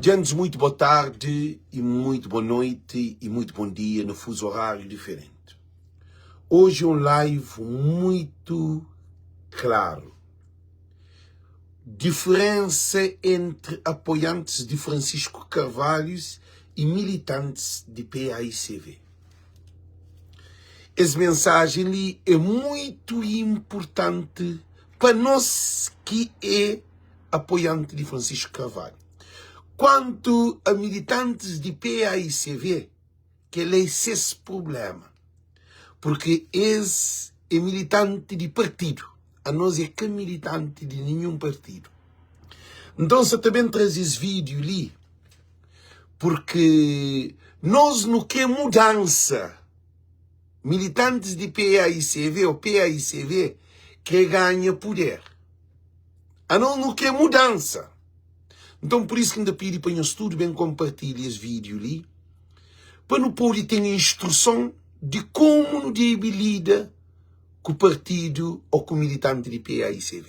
Djantis muito boa tarde e muito boa noite e muito bom dia no fuso horário diferente. Hoje um live muito claro. Diferença entre apoiantes de Francisco Carvalhos e militantes de PAICV. Es mensagem li é muito importante pa nos ki é apoiante di Francisco Carvalho. Quanto a militantes di PAICV, kel-la é ses problema, porque es é militante di partidu, anos é ka militante di ninhun partidu. Nton, sa ta ben traze es vídeo li porque nos nu kre mudansa. Militantes di PAICV ou PAICV kre ganha puder. Anos nu kre mudansa. Nton pur isu ki N ta pidi pa nhos tudu ben konpartilha es vídiu li pa nu pode ten instruson di komu nu debe lida ku partidu ô ku militanti di PAICV.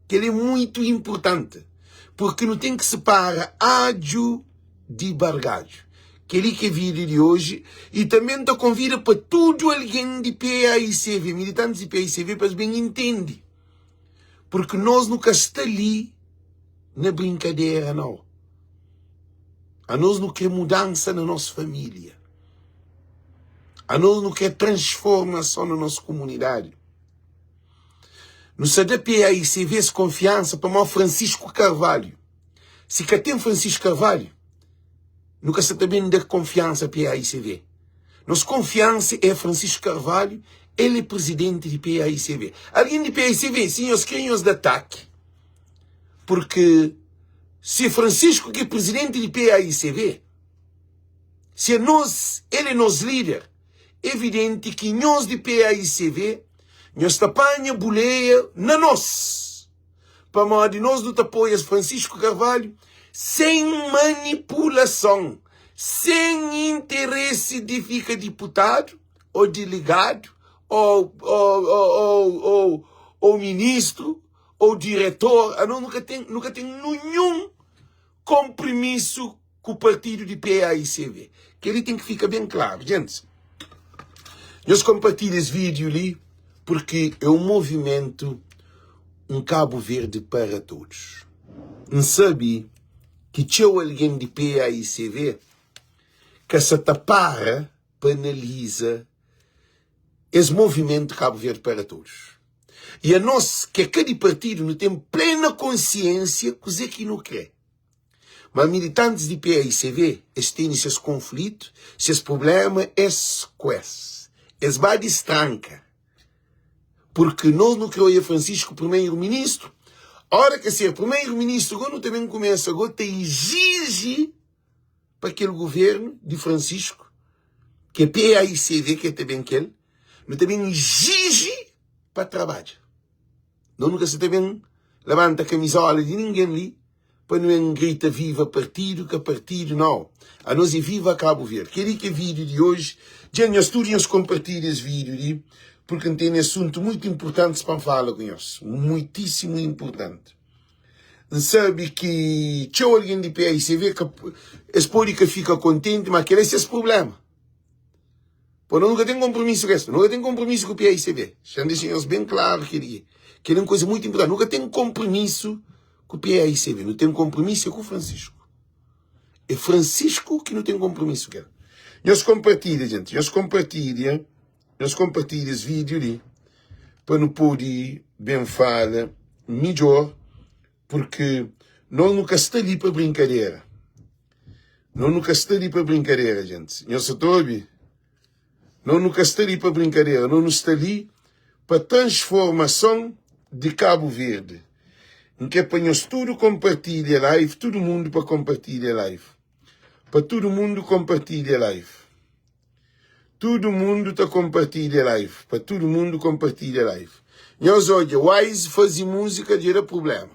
Kel-li é muitu inpurtanti purki nu ten ki sipara adju di bargadju. Kel-li ki é vídiu di oji i tanbê N ta konvida pa tudu algen di PAICV, militantis di PAICV pa es ben intende. Porque nos nu ka sta li na brinkadera nau. Anos nu kre mudansa na nos família. Anos nu kre transformason na nos komunidadi. Nu sa da PAICV es konfiansa pamodi Francisco Carvalho. Si ka ten Francisco Carvalho, nu ka sa ta ben da konfiansa PAICV. Nos konfiansa é Francisco Carvalho, el é presidenti di PAICV. Algen di PAICV, si nhos kre nhos da ataki, porque si Francisco ki é presidenti di PAICV, si é nos, el é nos líder, evidenti ki nhos di PAICV, nhos ta panha buleia na nos. Pamodi nos nu ta apoia Francisco Carvalho sen manipulason, sen interesi di fika diputadu ô delegadu ô, ô, ô, ô, ô ministru ô diretor. Anos nu ka ten, nu ka ten ninhun konprimisu ku partidu di PAICV. Kel-li ten ki fika ben klaru. Gentis, nhos konpartilha es vídiu li purki é un movimentu Un Kabu Verdi para Todos. N sabe ki txeu algen di PAICV ka sa ta para pa analiza es movimentu Kabu Verdi para Todos. I anos ki é ka di partidu nu ten plena konsiensia kuzê ki nu kre. Ma militantis di PAICV es tene ses konflitu, ses prublema es ku es. Es ba distranka purki nos nu kre oia Francisco primeru ministru. Ora ke ser primeru ministru go nu ta ben kumesa go ta iziji pa kel guvernu di Francisco ke PAICV ke ta ben kel, nu ta ben iziji pa trabadja. Nos nu ka sa ta ben labanta kamizola di ningen li pa nu en grita viva partidu ka partidu nau anos é viva Cabo Verde keli ke vídeo di hoje dja nhos tudu nhos kompartilha es vídeo li porque n tene assunto muito importantes pa n fala ku nhos muitíssimo importante n sabe ki txeu algen di PAICV ka es pode ka fika kontenti ma kel é ses problema Pô, nós nunca tem compromisso com isso. Nunca tem compromisso com o PAICV. Já deixei nós bem claro que ele, que ele é uma coisa muito importante. Nunca tem compromisso com o PAICV. Não tem compromisso com o Francisco. É Francisco que não tem compromisso com ele. Nós compartilha, gente. Nós compartilha. Nós compartilha esse vídeo ali. Para não poder bem falar melhor. Porque nós nunca está ali para brincadeira. Nós nunca sta li pa brinkadera, gentis. Nhos sa ta obi? Nós nu ka sta li pa brinkadera, nós nu sta li pa transformason di Kabu Verdi. N kre pa nhos tudu konpartilha live, tudu mundu pa konpartilha live. Pa tudu mundu konpartilha live. Tudu mundu ta konpartilha live, pa tudu mundu konpartilha live. Nhos odja, Wise faze múzika dja da prubléma.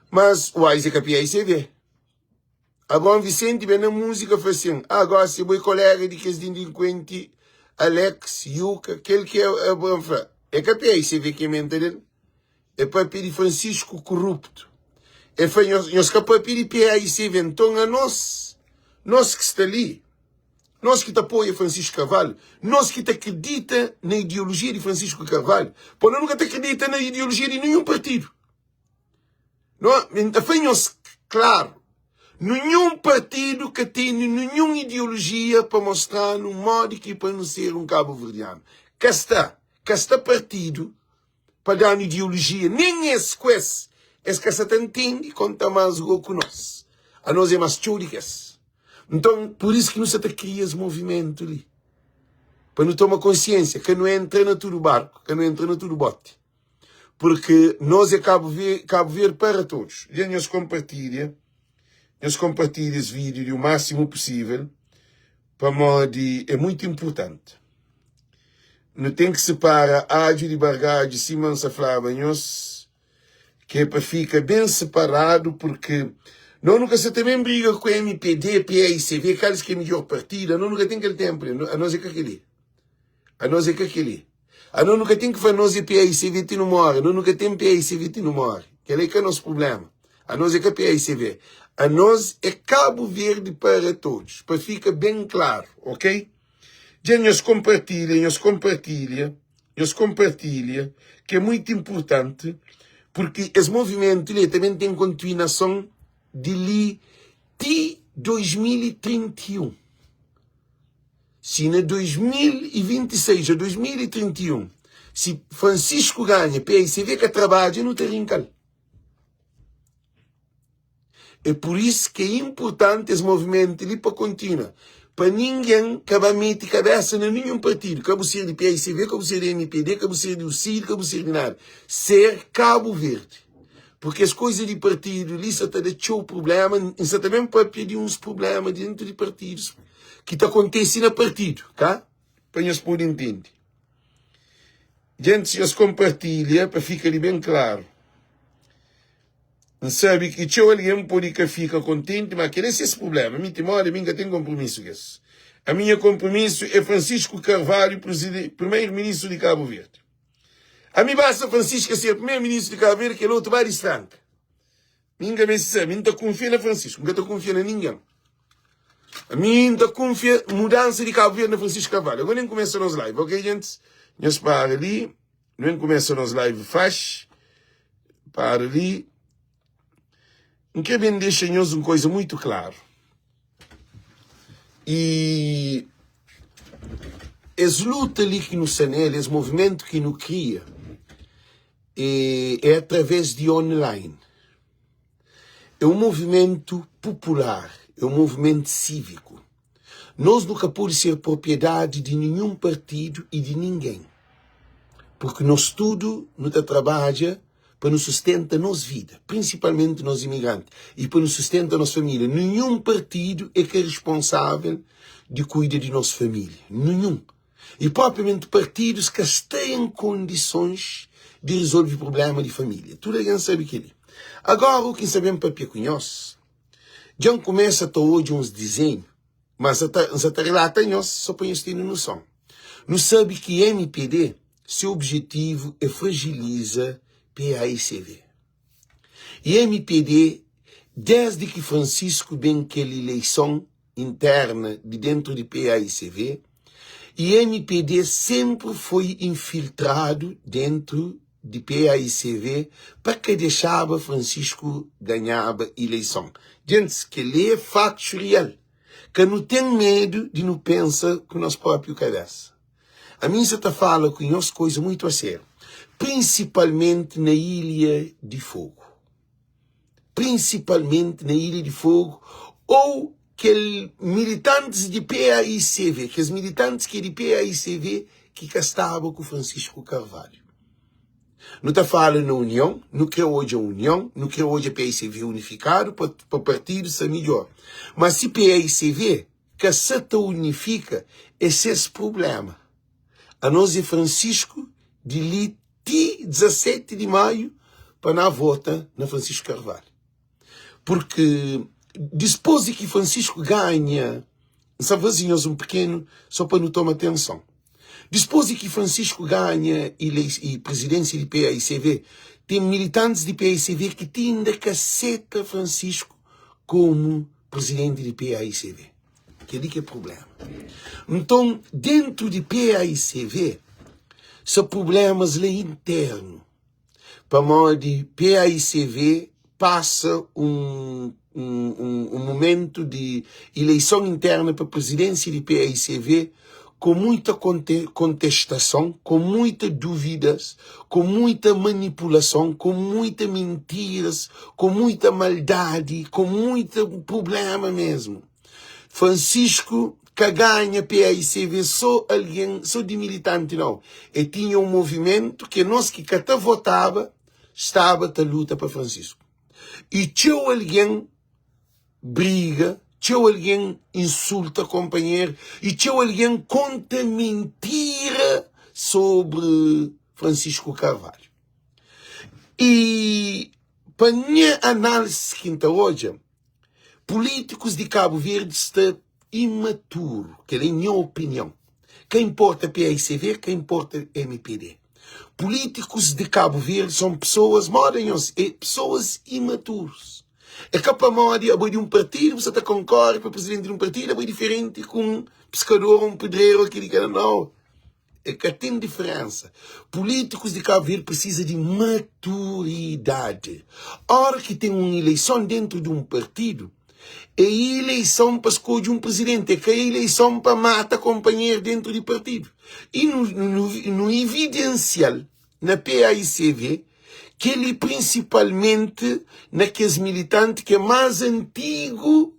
Mas Wise é ka PICV. Abraão Vicente ben na múzika fla sin, Ah, gósi bo é koléga di kes dilinkuenti Alex, Yuka, kel ki Abraão fla, é ka PICV ki menta del, é papia di Francisco koruptu. El fla, Nhos, nhos ka pâpia di PAICV, nton anos, nos ki sta li, nos ki ta apoia Francisco Carvalho, nos ki ta kridita na ideolojia di Francisco Carvalho, pô, nos nu ka ta kridita na ideolojia di ninhun partidu. No, N ta fla nhos klaru, ninhun partidu ka tene ninhun ideolojia pa mostra-nu modi ki pa nu ser un kabuverdianu. Ka sta, ka sta partidu pa da-nu ideolojia, nen es ku es, es ka sa ta ntende konta más go ku nos. Anos é más txeu di ki es. Nton, pur isu ki nu sa ta kria es movimentu li, pa nu toma konsiensia, ka nu entra na tudu barku, ka nu entra na tudu boti, purki nos é Kabu Verdi para todos. Dja nhos konpartilha, nhos konpartilha es vídiu di u másimu pusível, pamodi é muitu inpurtanti. Nu ten ki sipara adju di bargadju sima N sa flaba nhos ki é pa fika ben siparadu purki no nu ka sa ta ben briga ku mpd, paicv kal ki é midjor partidu ano nu ka ten kel tenpu li anos é ka keli anos é ka keli ano nu ka ten ki fla nos é paicv ti nu more no nu ka ten paicv ti nu more kel-la é ka nos prublema anos é ka paicv anos é Kabu Verdi para todos pa fika ben klaru ok. Dja nhos konpartilha, nhos konpartilha, nhos konpartilha, ki é muitu inpurtanti, purki es movimentu li ta ben ten kontinuason di li ti 2031. Si na 2026 ô 2031, si Francisco ganha, PICV ka trabadja, nu ta rinka-l. É pur isu ki é inpurtanti es movimentu li pa kontinua, pa ningen ka ba mete kabésa na ninhun partidu, ka bu ser di paicv, ka bu ser di mpd, ka bu ser di ucid, ka bu ser di nada, ser Kabu Verdi. Purki es koiza di partidu li sa ta da txeu prubléma, N sa ta ben papia di uns prubléma dentu di partidus ki ta kontese na partidu, ka? Pa nhos pode ntende. Gentis, nhos konpartilha pa fika li ben klaru. N sabe ki txeu algen pode ka fika kontenti, má kel-li é ses prubléma. Mi, Timótiu, ami N ka ten konpromisu ku es. Ami nha konpromisu é Francisco Carvalho, Primeru-Ministru di Kabu Verdi. Ami basta Francisco ser Primeru-Ministru di Kabu Verdi, kel otu ba distranka. Mi N ka meste sabe, mi N ta kunfia na Francisco, N ka ta kunfia na ningen. Ami N ta kunfia mudansa di Kabu Verdi na Francisco Carvalho. Agora N kumesa nos live, ok, gentis? Nhos para li. Nu ben kumesa nos live faxi. Para li. N kre ben dexa nhos un koiza muitu klaru. E es luta li ki nu sta nel, es movimentu ki nu kria, e, é através di online. É un movimentu popular, é un movimentu síviku. Nos nu ka pode ser propriedadi di ninhun partidu i di ningen, purki nos tudu nu ta trabadja pa nu sustenta nos vida, prinsipalmenti nos imigranti, i pa nu sustenta nos família. Ninhun partidu é ka responsável di kuida di nos família, ninhun. I propriamenti partidus ka sta en kondisons di rezolve prubléma di família. Tudu algen sabe kel-li. Agóra, u ki N sta ben pâpia ku nhos, dja N kumesa ta odja uns dizenhu, ma N sa ta rilata nhos sô pa nhos tene noson. Nu sabe ki mpd se objetivu é frajiliza paicv. I mpd, désdi ki Francisco ben kel ileison interna di dentru di paicv, i mpd senpri foi infiltradu dentru di paicv pa ka dexaba Francisco ganhaba ileison. Gentis, kel-li é fatus real. Ka nu ten medu di nu pensa ku nos própriu kabésa. Ami N sa ta fala ku nhos koiza muitu aséru, prinsipalmenti na Ilha di Fogu. Prinsipalmenti na Ilha di Fogu ou kel militantis di paicv, kes militantis ki é di paicv ki ka staba ku Francisco Carvalho. Nu ta fala na union, nu kre odja union, nu kre odja paicv unifikadu pa pa partidu sta midjor. Ma si paicv ka sa ta unifika é ses prublema. Anos é Francisco di li ti 17 di maiu pa na vota na Francisco Carvalho. Porque dispôs di ki Francisco ganha, N sta faze nhos un pequeno só pa nu toma atenson. Dispôs di ki Francisco ganha ilei i presidência di paicv, Ten militantis di paicv ki ti inda ka seta Francisco komu prizidenti di paicv. Kel-li ki é prubléma. Nton, déntu di paicv, sta prublémas la intérnu. Pamodi paicv pasa un un mumentu di ileison interna pa prizidénsia di paicv ku muita kontestason, ku muita duvidas, ku muita manipulason, ku muita mintiras, ku muita maldadi, ku muita prubléma mésmu. Francisco ka ganha paicv sô algen, sô di militanti nau. E tinha un movimentu ki nos ki ka ta votaba staba ta luta pa Francisco. I txeu algen briga, txeu algen insulta konpanheru i txeu algen konta mintira sobri Francisco Carvalho. I pa nha análise ki N ta odja, pulítikus di Kabu Verdi sta imaturu, kel-la é nha opinion. Ka inporta paicv, ka inporta mpd. Pulítikus di Kabu Verdi son pesoas moda nhos, é pesoas imaturus. É ka pamodi abo é di un partidu bu sa ta konkore pa prizidenti di un partidu, abo é diferenti ku un piskador, un pedreru, o kel-li, kel-la. Nau, é ka ten diferensa. Pulítikus di Kabu Verdi prisiza di maturidadi. Ora ki ten un ileison dentru di un partidu, É ileison pa skodje un prizidenti, é ka ileison pa mata konpanheru dentru di partidu. I nu, nu, nu ividensial na PAICV kel-li prinsipalmenti na kes militanti ki é más antigu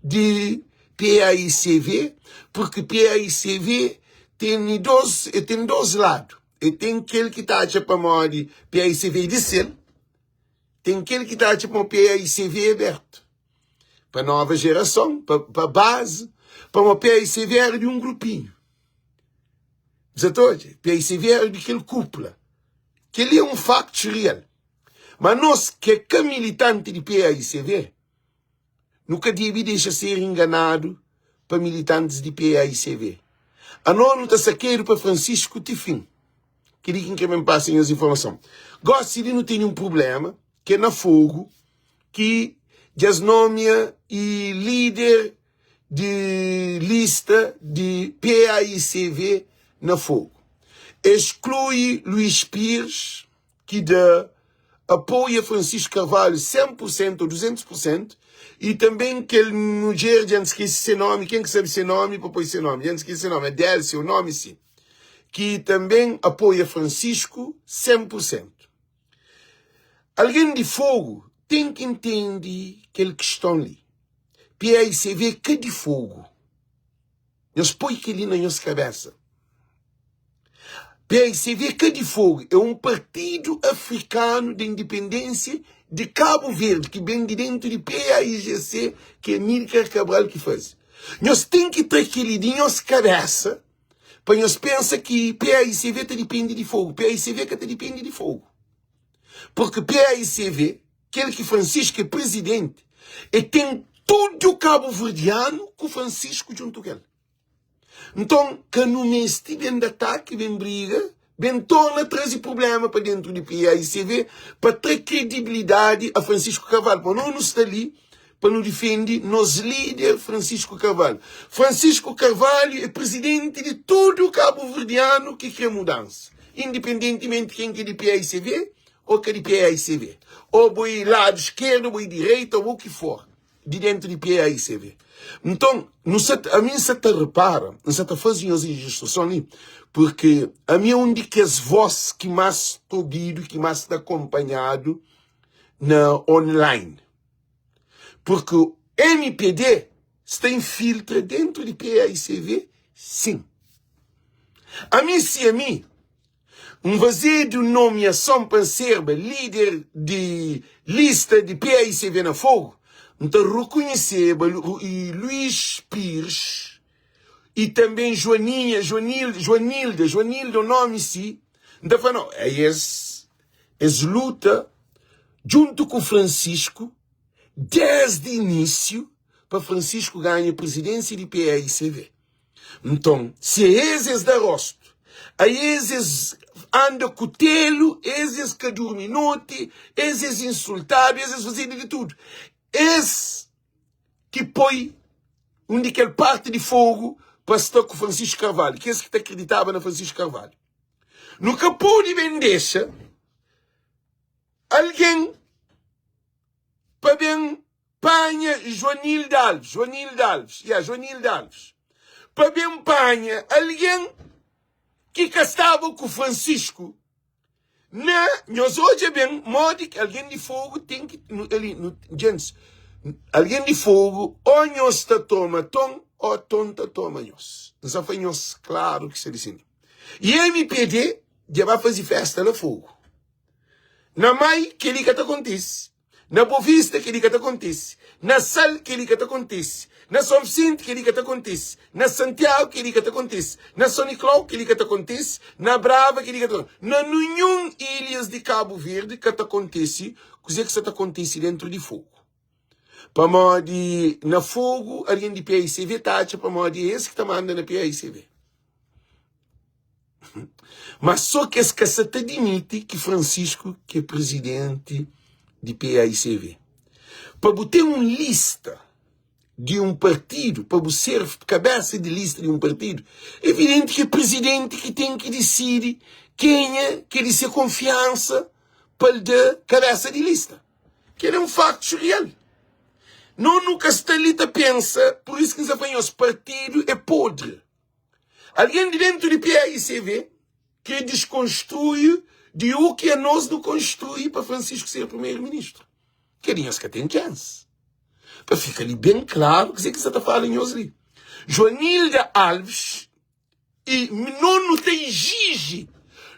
di PAICV, purki PAICV tene dos, e ten dos ladu. E ten kel ki ta atxa pamodi PAICV é di sel, Ten kel ki ta atxa ma PAICV é abertu pa nova jerason, pa, pa base, pamo PAICV era di un grupinhu. Sa ta odja? PAICV era di kel kupla. Kel-li é un faktu real. Ma nos ki é ka militanti di PAICV, Nu ka debe dexa ser inganadu pa militantis di PAICV. Anos nu ta sakedu pa Francisco ti fin. Kel-li ki N kre ben pasa nhos informason. Gósi li nu tene un prubléma ki é na Fogu ki dja es nomia i líder di lista di PAICV na Fogu. Es sklui Luís Pires ki da apoia Francisco Carvalho 100 por cento ou 200 por cento e também kel mudjer dja N skese se nome, ken ki sabe se nome pa poi se nome, dja N skese se nome, Adélcia o nome si, ki também apoia Francisco 100 por cento. Algen di Fogo ten ki ntende kel kiston li, PAICV ka di Fogo. Nhos poi kel-li na nhos kabésa. PAICV ka di Fogu, é un partidu afrikanu di indipendénsia di Kabu Verdi ki ben di déntu di PAIGC ki Amílcar Cabral ki faze. Nhos ten ki tra kel-li di nhos kabésa pa nhos pensa ki PAICV ta dipende di Fogu. PAICV ka ta dipende di Fogu. Purki PAICV, kel ki Francisco é prizidenti, e ten tudu kabuverdianu ku Francisco djuntu ku el. Nton, ka nu meste ben da ataki, ben briga, ben torna traze prubléma pa dentu di PAICV pa tra kredibilidadi a Francisco Carvalho. Pamodi nos nu sta li pa nu difende nos líder Francisco Carvalho. Francisco Carvalho é prizidenti di tudu kabuverdianu ki kre mudansa, indipendentimenti ken ki é di PAICV ô ka di PAICV, ô bo é ladu skerdu, bo é direita, ô bo ki for di dentu di PAICV. Nton, nu sa, ami N sa ta repara, N sa ta faze nhos instruson li, purki ami é un di kes vós ki más ta obidu, ki más ta akonpanhadu na online. Purki mpd sta infiltra dentu di PAICV, sin. Ami si ami, N fazedu nomiason pa N serba lider di lista di PAICV na Fogu, N ta rukunheseba Luís Pires i tanben Joaninha, Joanilda, Joanilda, Joanilda, un nomi si, N ta fla, no, es, es luta djuntu ku Francisco desdi inísiu pa Francisco ganha prizidensia di PAICV. Nton, si a es es da rostu, a es es. anda kutelu, es es ka durmi noti, es es insultadu, es es fazedu di tudu. Es ki poi un di kel parti di Fogu pa sta ku Francisco Carvalho, kes ki ta kriditaba na Francisco Carvalho. Nu ka pode ben dexa algen pa ben panha Joanilda Alves, Joanilda Alves, yeah, Joanilda Alves, pa ben panha algen ki ka staba ku Francisco na, nhos odja ben modi ki algen di Fogu ten ki, ali, nu, gentis, algen di Fogu, o nhos ta toma ton, o ton ta toma nhos. N sa fla nhos klaru ki sta di sin. I MPD dja ba faze festa la Fogu. Na Mai, kel-li ka ta kontise. Na Bovista, kel-li ka ta kontise. Na Sal, kel-li ka ta kontise. Na Son Visenti, kel-li ka ta kontise. Na Santiagu, kel-li ka ta kontise. Na Son Niklau, kel-li ka ta kontise. Na Brava, kel-li ka ta kontise. Na ninhun ilhas di Kabu Verdi ka ta kontise kuzê ki sa ta kontise dentru di Fogu. Pamodi na Fogu, algen di PAICV ta atxa pamodi é es ki ta manda na PAICV. Mas só ki es ka sa ta dimiti ki Francisco ki é presidenti di PAICV. Pa bu ten un lista di un partidu, pa bu ser kabesa di lista di un partidu, é evidenti ki é presidenti ki ten ki disidi kenha ki é di se konfiansa pa el da kabesa di lista. Kel é un faktu real. No nu ka sta li ta pensa, pur isu ki N sa fla nhos, partidu é podri. Algen di dentu di PAICV kre diskonstrui di u ki anos nu konstrui pa Francisco ser primeru ministru. Kel di nhos ka ten txansi. Pa fika li ben klaru kuzê ki N sa ta fala nhos li. Joanilda Alves i no nu ta ijiji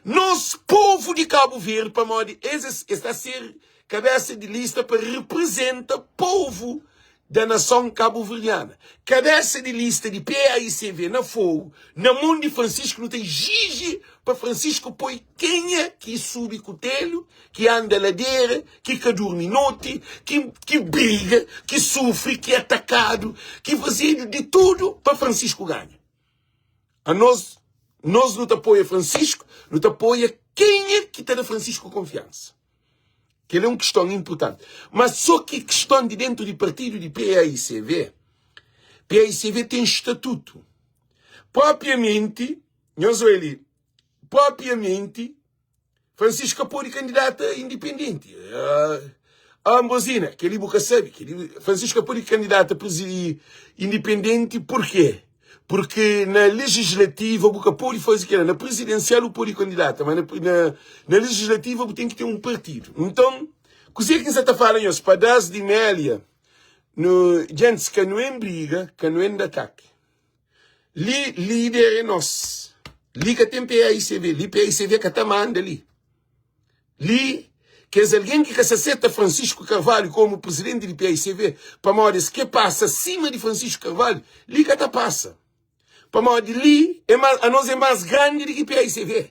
nos povu di Kabu Verdi pamodi es es ta ser Kabesa di lista pa reprezenta povu da nason kabuverdiana. Kabesa di lista di PAICV na Fogu, na mon di Francisco, nu ta exiji pa Francisco poi kenha ki subi kutelu, ki anda ladera, ki ka durmi noti, ki ki briga, ki sufri, ki atakadu, ki fazedu di tudu pa Francisco ganha. Anos, nos nu ta apoia Francisco, nu ta apoia kenha ki ta da Francisco konfiansa. Kel é un kiston inpurtanti. Mas so ki kiston di dentu di partidu di PAICV, PAICV ten statutu. Propriamenti, nhos oia li, propriamenti, Francisco ka pode kandidata indipendenti. Ah, Ambrosina, kel-li bu ka sabe. Kel-li, Francisco ka pode kandidata indipendenti, purkê? Porque na legislativa bu ka pode faze kela. Na presidencial bu pode kandidata, mas na, na, na legislativa bu ten ki ten un partidu. Nton, kuzê ki N sa ta fala nhos? Padás di Mélia, no, gentis, ka nu en briga, ka nu en da ataki. Li, líder é nos. Li ka ten PAICV, li PAICV ka ta manda li. Li, kes algen ki ka sa seta Francisco Carvalho komu presidenti di PAICV, pamodi es ke pasa sima di Francisco Carvalho, li ka ta pasa. Pamodi li, é ma, anos é mas grandi di ki PAICV.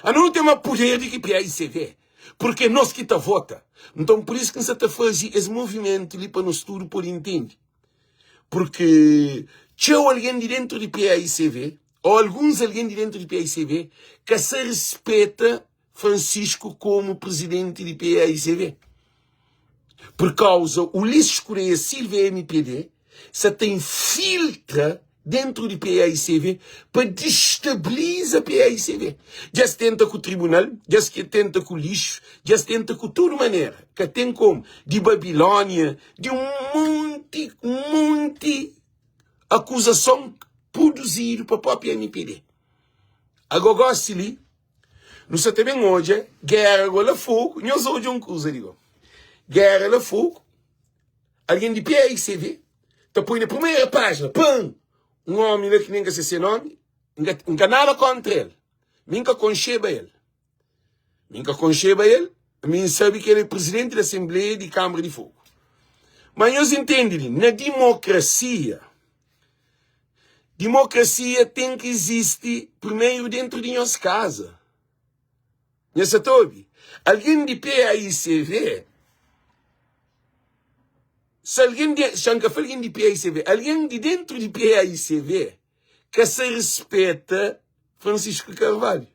Anos nu ten ma puder di ki PAICV, porque é nos ki ta vota. Nton, pur isu ki N sa ta faze es movimentu li pa nos tudu pode intende. Porque txeu algen di dentu di PAICV, ô alguns algen di dentu di PAICV ka sa rispeta Francisco komu prizidenti di PAICV. Pur kauza Ulisses Correia Silva MPD sa ta infiltra dentru di PAICV pa distabiliza PAICV. Dja es tenta ku tribunal, dja es tenta ku lixu, dja es tenta ku tudu manera. Ka ten komu. Di Babilónia, di un monti, un monti akuzason produzidu pa propi MPD. Ago gosi li, nu sa ta ben odja gera go la fogu. Nhos odja un kuza li go. Gera la fogu, algen di PAICV ta poi na primeira pájina, pam, un omi la ki nen ka se se nomi, N ka nada kontra el, mi N ka konxeba el. Mi N ka konxeba el, mi N sabe ki el é prizidenti di Asenbleia di Kanbra di Fogu. Ma nhos intende li, na dimokrasia, dimokrasia ten ki izisti primeru dentru di nhos kaza. Nhos sa ta obi? Algen di PAICV, si algen di, xa N ka fla algen di PAICV, algen di dentru di PAICV ka sa rispeta Francisco Carvalho.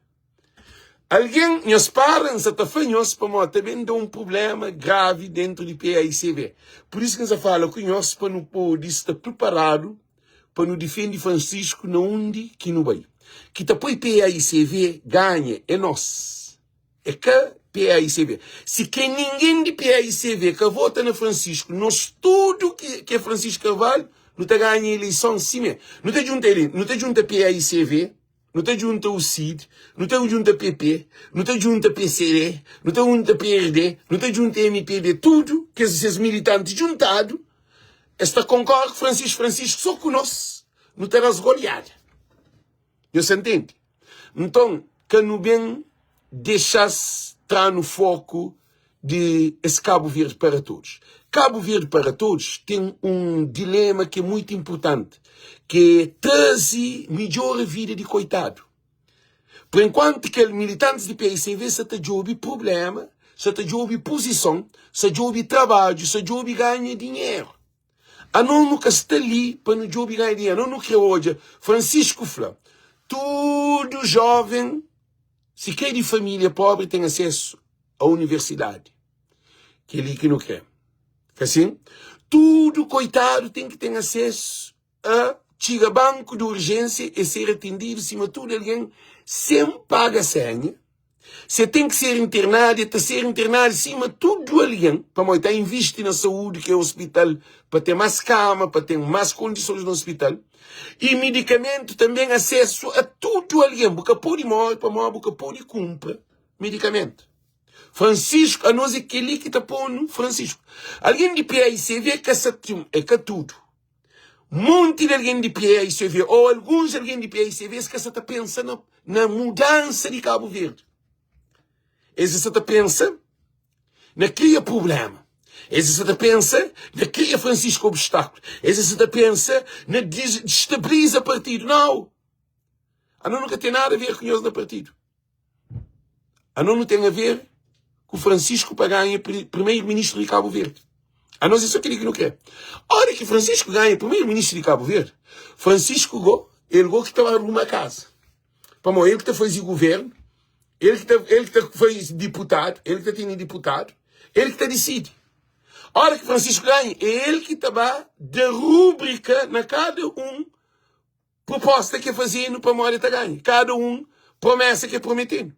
Algen, nhos para, N sa ta fla nhos pamodi ta ben da un prubléma gravi déntu di PAICV. Pur isu ki N sa fala ku nhos pa nu pode sta priparadu pa nu difende Francisco na undi ki nu bai. Ki ta poi PAICV ganha é nos, é ka PAICV. Si ke ningen di PAICV ka vota na Francisco, nos tudu ki é Francisco Carvalho nu ta ganha ileison simé. Nu ta djunta nu ta djunta PAICV. Nu ta djunta UCID, nu ta djunta PP, nu ta djunta PCD, nu ta djunta PRD, nu ta djunta MPD, tudu kes ses militanti djuntadu, es ta konkorda ku Francisco Francisco so ku nos nu ta da-s goliada. Nhos ta ntende? Nton, ka nu ben dexa-s tra-nu foku di es Cabo Verde para todos. Cabo Verde para todos ten un dilema ki é muitu inpurtanti, ki é traze midjora vida di koitadu. Por enkuantu kel militantis di PICV sa ta djobe prublema, sa ta djobe puzison, sa djobe trabadju, sa djobe ganha dinheru. Anos nu ka sta li pa nu djobe ganha dinheru, anos nu kre odja. Francisco fla, tudu joven Si ka é di família pobri ten asesu a universidadi. Kel-li ki nu kre. Ka sin? Tudu koitadu ten ki ten asesu a txiga banku di urjénsia e ser atendidu sima tudu algen sen paga senha. Si e ten ki ser internadu, e ta ser internadu sima tudu algen, pamodi ta invisti na saúdi ki é ospital pa ten más kama, pa ten más kondisons na ospital. I midikamentu tanben asesu a tudu algen. Bu ka pode móre pamodi bu ka pode kunpra midikamentu. Francisco, anos é kel-li ki ta pô-nu Francisco. Algen di PAICV ka sa é ka tudu. Monti di algen di PAICV ô alguns algen di PAICV es ka sa ta pensa na, na mudansa di Kabu Verdi. Es sa ta pensa na kria prubléma. Es sa ta pensa na kria Francisco obstákulo. Es sa ta pensa na destabiliza partidu. Nau! Anos nu ka ten nada a ver ku nhos na partidu. Anos nu ten a ver ku Francisco pa ganha primeiro-ministru di Kabu Verdi. Anos é só kel-li ki nu kre. Ora ki Francisco ganha primeiro-ministru di Kabu Verdi, Francisco go, el go ki ta ba arruma kaza. Pamodi el ki ta faze governu, el ki ta, el ki ta faze diputadu, el ki ta tene diputadu, el ki ta disidi. Ora ki Francisco ganha, é el ki ta ba da rúbrika na kada un proposta ki é fazenu pamodi el ta ganha, kada un promesa ki é prometenu.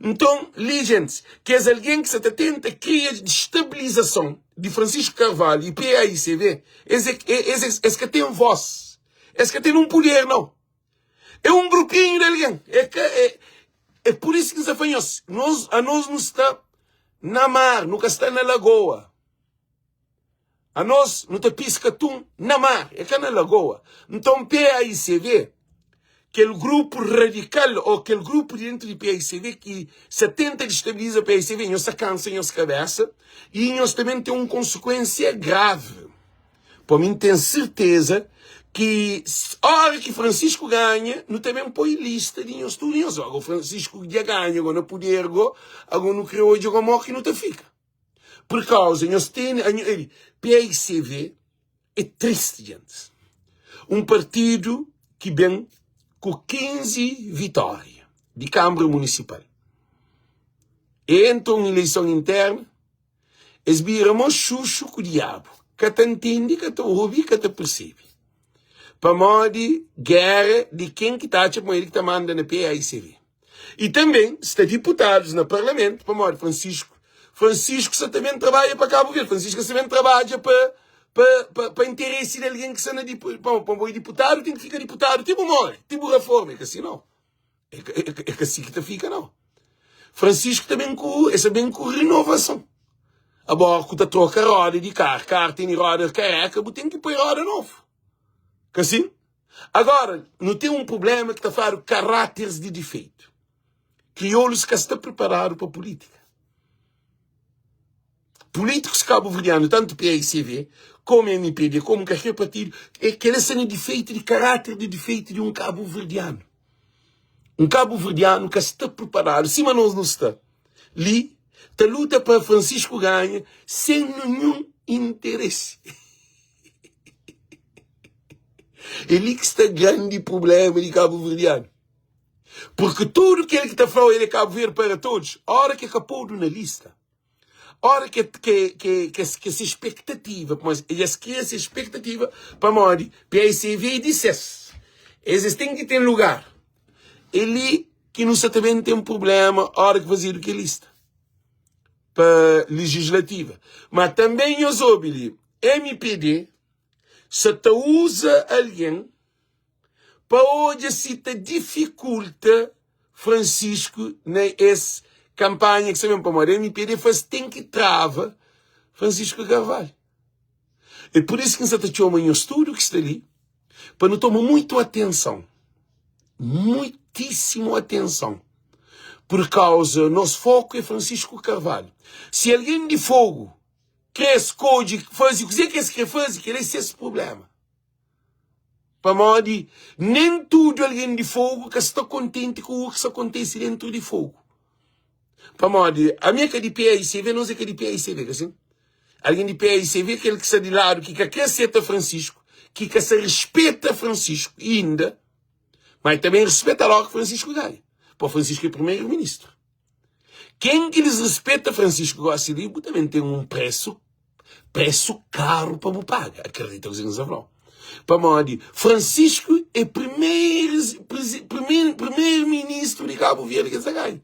Nton, li gentis, kes algen ki sa ta tenta kria destabilizason di Francisco Carvalho i PAICV, es, es, es, es ka ten vós, es ka ten un puder, nau. É un grupinhu di algen. É ka, é, é pur isu ki N sta fla nhos, nos, anos nu sta na mar, nu ka sta na lagoa. Anos nu ta piska tun na mar, é ka na lagoa. Nton PAICV, kel grupu radikal ô kel grupu di dentu di PAICV ki sa tenta destabiliza PAICV, nhos sa kansa nhos kabesa i nhos ta ben ten un konsekuensia gravi. Pa mi N ten serteza ki ora ki Francisco ganha, nu ta ben poi lista di nhos tudu. Nhos, ago Francisco dja ganha, ago na puder go, ago nu kre odja go mo ki nu ta fika. Por causa nhos tene PICV é triste gente. Um partido ki ben ku 15 vitória di Câmara Municipal. E entra un eleição interna, es bira mo xuxu ku diabu. Ka ta ntende, ka ta obi, ka ta percebe. Pamodi guerra di ken ki ta atxa ma el ki ta manda na PAICV. I tanben sta diputadus na parlamentu pamodi Francisco Francisco sa ta ben trabadja pa Cabo Verde Francisco sa ben trabadja pa pa pa, pa interesi di algen ki sta na pa, pa boi diputadu ten ki fika diputadu ti bu more ti bu reforma é ka si nau é ka, é, é ka si ki ta fika nau Francisco ta ben ku é sa ben ku renovason agora ku ta troka roda di kar kar tene roda kareka bu ten ki poi roda novu ka si Agora, nu ten un prublema ki ta fladu karáteres di difeitu. Kriolus ka sta priparadu pa pulítika. Pulítikus kabuverdianu, tantu PAICV, komu MPD, komu kalker partidu, é kel-la sta na difeitu di karáter di difeitu di un kabuverdianu. Un kabuverdianu ka sta priparadu, sima nos nu sta li, ta luta pa Francisco ganha sen ninhun interesi. É li ki sta grandi prubléma di kabuverdianu. Porque tudu kel ki ta fla el é Cabo Verde para todos, ora ki ka podu na lista, ora ki ki ki ki ki se expectativa, pamodi es kria se expectativa pamodi PICV é di ses, es es ten ki ten lugar. É li ki nu sa ta ben ten problema ora ki fazedu kel lista pa legislativa. Ma tanbe nhos obi li, MPD sa ta uza algen pa odja si ta difikulta Francisco na es kanpanha ki sta ben pamodi MPD fla es ten ki trava Francisco Carvalho. É pur isu ki N sa ta txoma nhos tudu ki sta li pa nu toma muitu atenson, muitísimu atenson, pur kauza nos foku é Francisco Carvalho. Si algen di Fogu krê skodje faze kuzê ki es krê faze, kel-la é ses prubléma. Pamodi nen tudu algen di Fogu ka sta kontenti ku u ki sta kontise dentru di Fogu. Pamodi ami é ka di PAICV, nos é ka di PAICV, ka sin? Algen di PAICV, kel ki sta di ladu ki ka kre seta Francisco, ki ka sa rispeta Francisco inda, ma el ta ben rispeta logu ki Francisco ganha, pô Francisco é primeiro ministro. Ken ki disrispeta Francisco gosi li, bu ta ben ten un presu, presu karu pa bu paga. Akredita kuzê ki N sta fla-u. Pamodi Francisco é primeiro, primeiro, primeiro ministru di Cabo Verde ki el sta ganha.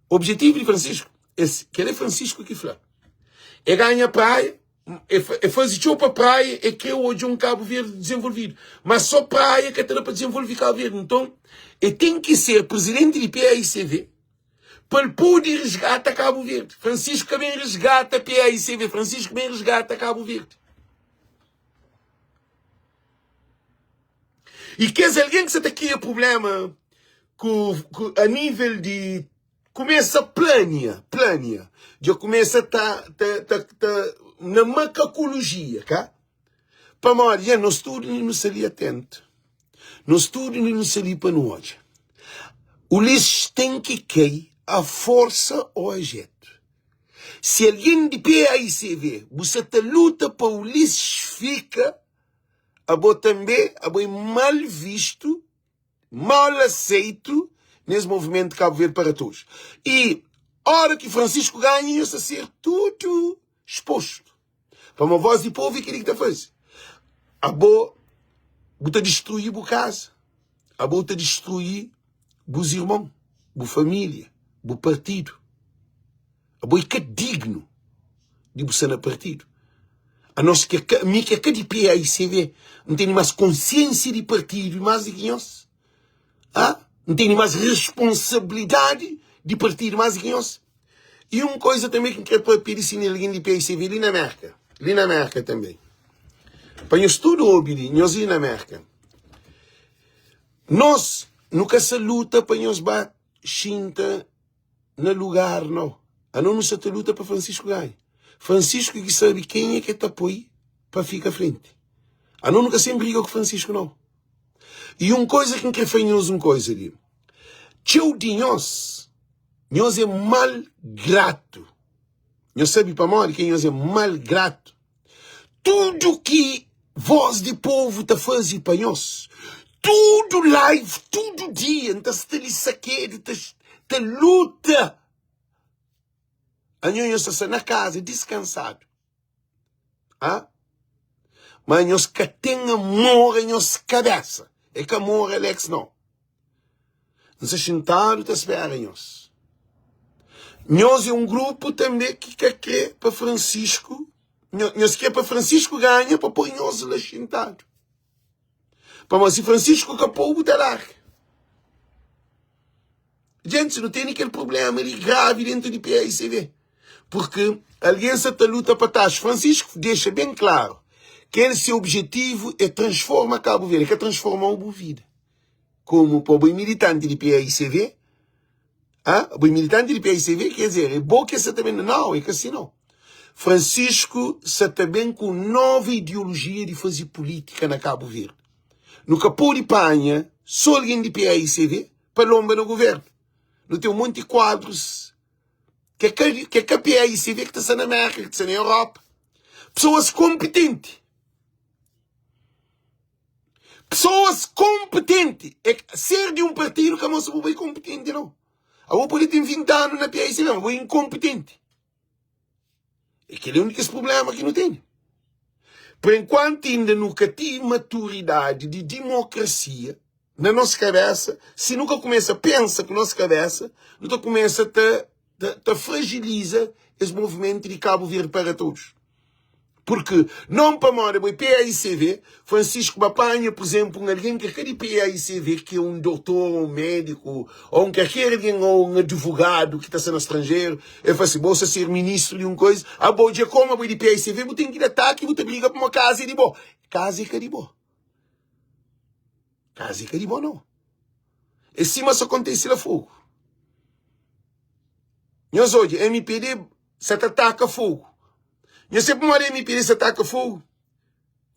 Objetivu di Francisco, es, kel é Francisco ki fla. É ganha praia, é, é faze txeu pa praia, é kre odja un Cabo Verde desenvolvidu. Mas só praia ka ta da pa desenvolve Cabo Verde. Nton, é ten ki ser presidenti di PAICV pa el pode resgata Cabo Verde. Francisco ka ben resgata PAICV, Francisco ben resgata Cabo Verde. E kes algen ki sa ta kria problema ku, ku a nível di kumesa plania, plania, dja kumesa ta, ta, ta, ta na makakologia, ka? Pamodi, dja nos tudu nu sta li atentu, nos tudu nu sta li pa nu odja. Ulisses ten ki kai a forsa o a jetu. Si algen di PAICV bu sa ta luta pa Ulisses fika, abo tanbe abo é mal vistu, mal aseitu nes movimentu Cabo Verde para Todos. I ora ki Francisco ganha nhos ta ser tudu expostu. Pamo voz di povu é keli ki ta faze. Abo bu ta distrui bu kaza, abo bu ta distrui bus irmon, bu familia, bu partidu. Abo é ka dignu di bu sta na partidu. Anos ki é ka, mi ki é ka di PAICV, N tene mas konsiensia di partidu mas di ki nhos. Ha? N tene mas responsabilidadi di partidu mas di ki nhos. I un koisa tanbe ki N kre papia di sini algin di PAICV li na Merka, li na Merka tanbe. Pa nhos tudu obi li, nhos li na Merka. Nos nu ka sa luta pa nhos ba xinta na lugar no. Ano nu sa ta luta pa Francisco ganha. Francisco ki sabe kenha ke ta poi pa fika frenti. Ano nu ka sen briga ku Francisco no. E un koisa ki N kre fla nhos un koisa li. Txeu di nhos, nhos é mal gratu. Nhos sabe pamodi ki nhos é mal gratu? Tudu ki voz di povu ta faze pa nhos, tudu live, tudu dia, N ta sta li sakedu ta, ta luta. Anho nhos ta sta na kaza diskansadu. Ha? Ma nhos ka ten amor a nhos kabesa. É ka amor Alex não. N sta xintadu ta spera nhos. Nhos é un grupu tanbe ki ka kre pa Francisco, nhos kre pa Francisco ganha pa poi nhos la xintadu. Pamodi si Francisco ka pou bu ta larga. Gente, nu tene kel problema li gravi dentro di PAICV. Porque alguém sa ta luta pa taxu. Francisco deixa bem claro que el se objetivo é transforma Cabo Verde, ka transforma bu vida. Como pa bo é militante di PAICV, ah, bo é militante di PAICV, quer dizer, é bo que sa ta ben, não, é que assim não. Francisco sa ta ben com nova ideologia de fazer política na Cabo Verde. Nu ka pode panha só alguém di PAICV pa lomba na governo. Nu tem um monte de quadros que é ka, que é ka PAICV que ta sta na América, que ta sta na Europa. Pessoas competentes. Pesoas konpetenti. É ser di un partidu ka mostra bu bai konpetenti nau. Abo pode ten 20 anu na PAICV, ma bo é inkonpetenti. É kel-li un di kes prubléma ki nu tene. Por enkuantu inda nu ka ti maturidadi di dimokrasia na nos kabésa, si nu ka kumesa pensa ku nos kabésa, nu ta kumesa ta ta fragiliza es movimentu di Cabo Verde para todos. Porque não pamodi bo é PAICV, Francisco ba panha, por exemplo, um alguém que é de PAICV, que é um doutor, um médico, ou um qualquer alguém, ou um advogado que está sendo estrangeiro, ele fala assim, você ser ministro de uma coisa, a bo já como bo é de PAICV, bo tem que ir ataque, bo te briga por uma casa de bo. Casa é que de bo. Casa é que de bo não. É cima só acontece lá fogo. Nhos odja, MPD sa ta taka fogu. Nhos sabe pamodi MPD sa taka fogu?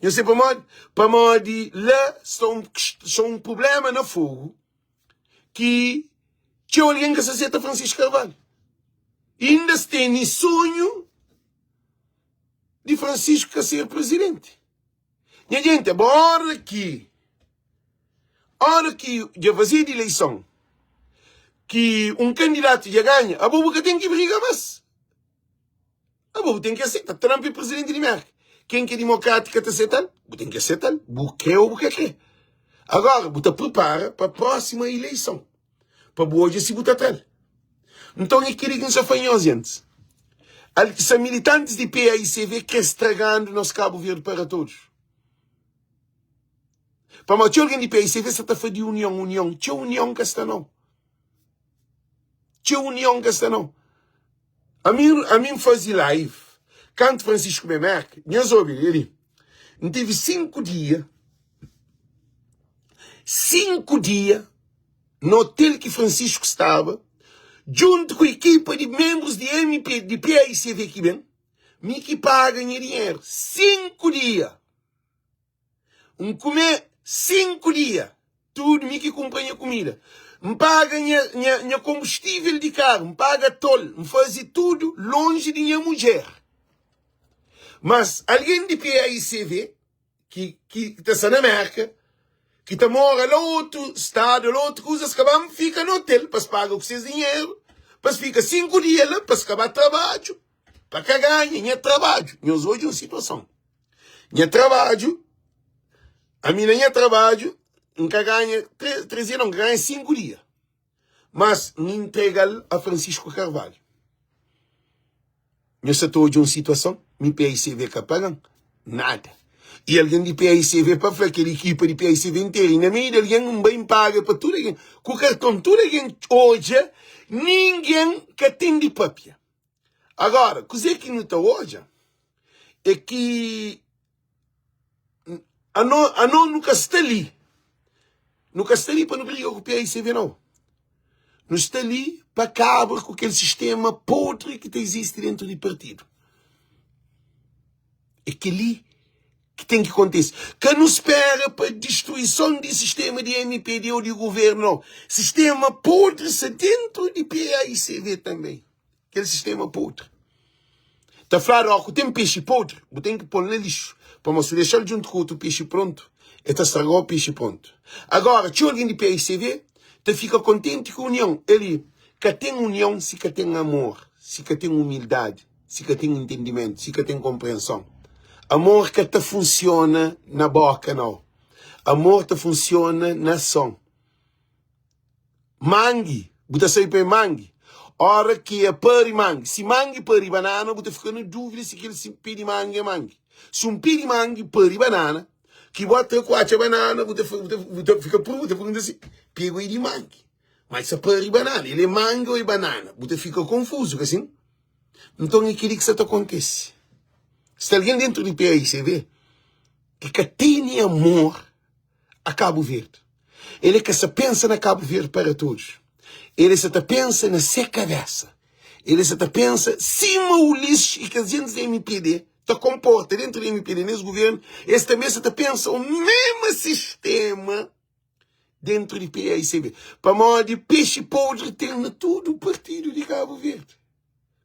Nhos sabe pamodi? Pamodi la sta un, sta un problema na fogu ki txeu algen ka sa seta Francisco Carvalho. Inda es tene sonhu di Francisco ka ser presidenti. Nha gente, bo ora ki ora ki dja fazedu ileison ki un kandidatu dja ganha, abo bu ka ten ki briga mas. Abo bu ten ki aseta. Trump é presidenti di Merka. Ken ki é dimokrati ka ta seta-l, bu ten ki aseta-l, bu kre ou bu ka kre. Agora, bu ta pripara pa próxima ileison, pa bu odja si bu ta tra-l. Nton é kel-li ki N sta fla nhos, gentis. Al sa militantis di PAICV kre stragandu nos Cabo Verde para todos. Pamodi txeu algen di PAICV sa ta fla di union, union. Txeu union ka sta nau. Txeu union ka sta nau. Ami, ami N fazi live kantu Francisco ben Merka. Nhos obi li, li. N tive 5 dia, 5 dia na hotel ki Francisco staba, djuntu ku ekipa di menbrus di MP, di PAICV ki ben, mi ki paga nha dinheru, 5 dia. N kume 5 dia, tudu mi ki kunpra nha kumida. N paga nha, nha, nha konbustivel di karu, N paga tol, N faze tudu lonji di nha mudjer. Mas algen di PAICV ki, ki ta sta na Merka, ki ta mora la otu stadu, la otu kuza, es ka ba fika na otel pa es paga ku ses dinheru, pa es fika 5 dia la, pa es ka ba trabadju, pa ka ganha nha trabadju. Nhos odja un situason. Nha trabadju, ami na nha trabadju, N ka ganha 3 dia, não, N ka ganha 5 dia. Mas N entrega-l a Francisco Carvalho. Nhos sa ta odja un situason, mi PICV ka paga-m nada. E algen di PICV pa fla kel ekipa di PICV interu, e na meiu di algen N bai N paga pa tudu algen, ku karton, tudu algen odja, ningen ka ten di papia. Agora, kuzê ki nu ta odja é ki ano, ano nu ka sta li, nu ka sta li pa nu briga ku PAICV nau. Nu sta li pa kaba ku kel sistema podri ki ta izisti dentru di partidu. É kel-li ki ten ki kontise. Ka nu spera pa distruison di sistema di MPD ou di governu nau. Sistema podri sta dentru di PAICV tanbe. Kel sistema podri. Ta fladu, ó, ku ten pexi podri, bu ten ki pô-l na lixu. Pamodi si bu dexa-l djuntu ku otu pexi prontu, el ta straga-u pexi prontu. Agora, txeu algen di PICV ta fika kontenti ku union. El ka ten union si ka ten amor, si ka ten umildadi, si ka ten intendimentu, si ka ten konprenson. Amor ka ta funsiona na boka, nau. Amor ta funsiona na ason. Mangi, bu ta sabe pa é mangi ora ki é pari mangi. Si mangi pari banana, bu ta fika na dúvida si kel pé di mangi é mangi. Si un pé di mangi pari banana, ki bu atra ku atxa banana, bu ta bu ta fika bu ta pergunta si pé é di mangi, ma sa pari banana, el é mangi ô é banana? Bu ta fika konfuzu, ka sin? Nton é keli ki sa ta kontise. Sta algen dentru di PAICV ki ka tene amor a Cabo Verde. Ele ka sa pensa na Cabo Verde para todos. Ele sa ta pensa na se cabeça. Ele sa ta pensa sima Ulisses e kes gentis di MPD ta comporta dentro di MPD nes governo, es também sa ta pensa o mesmo sistema dentro di PAICB. Pamodi peixe podre tem na tudo partido di Cabo Verde.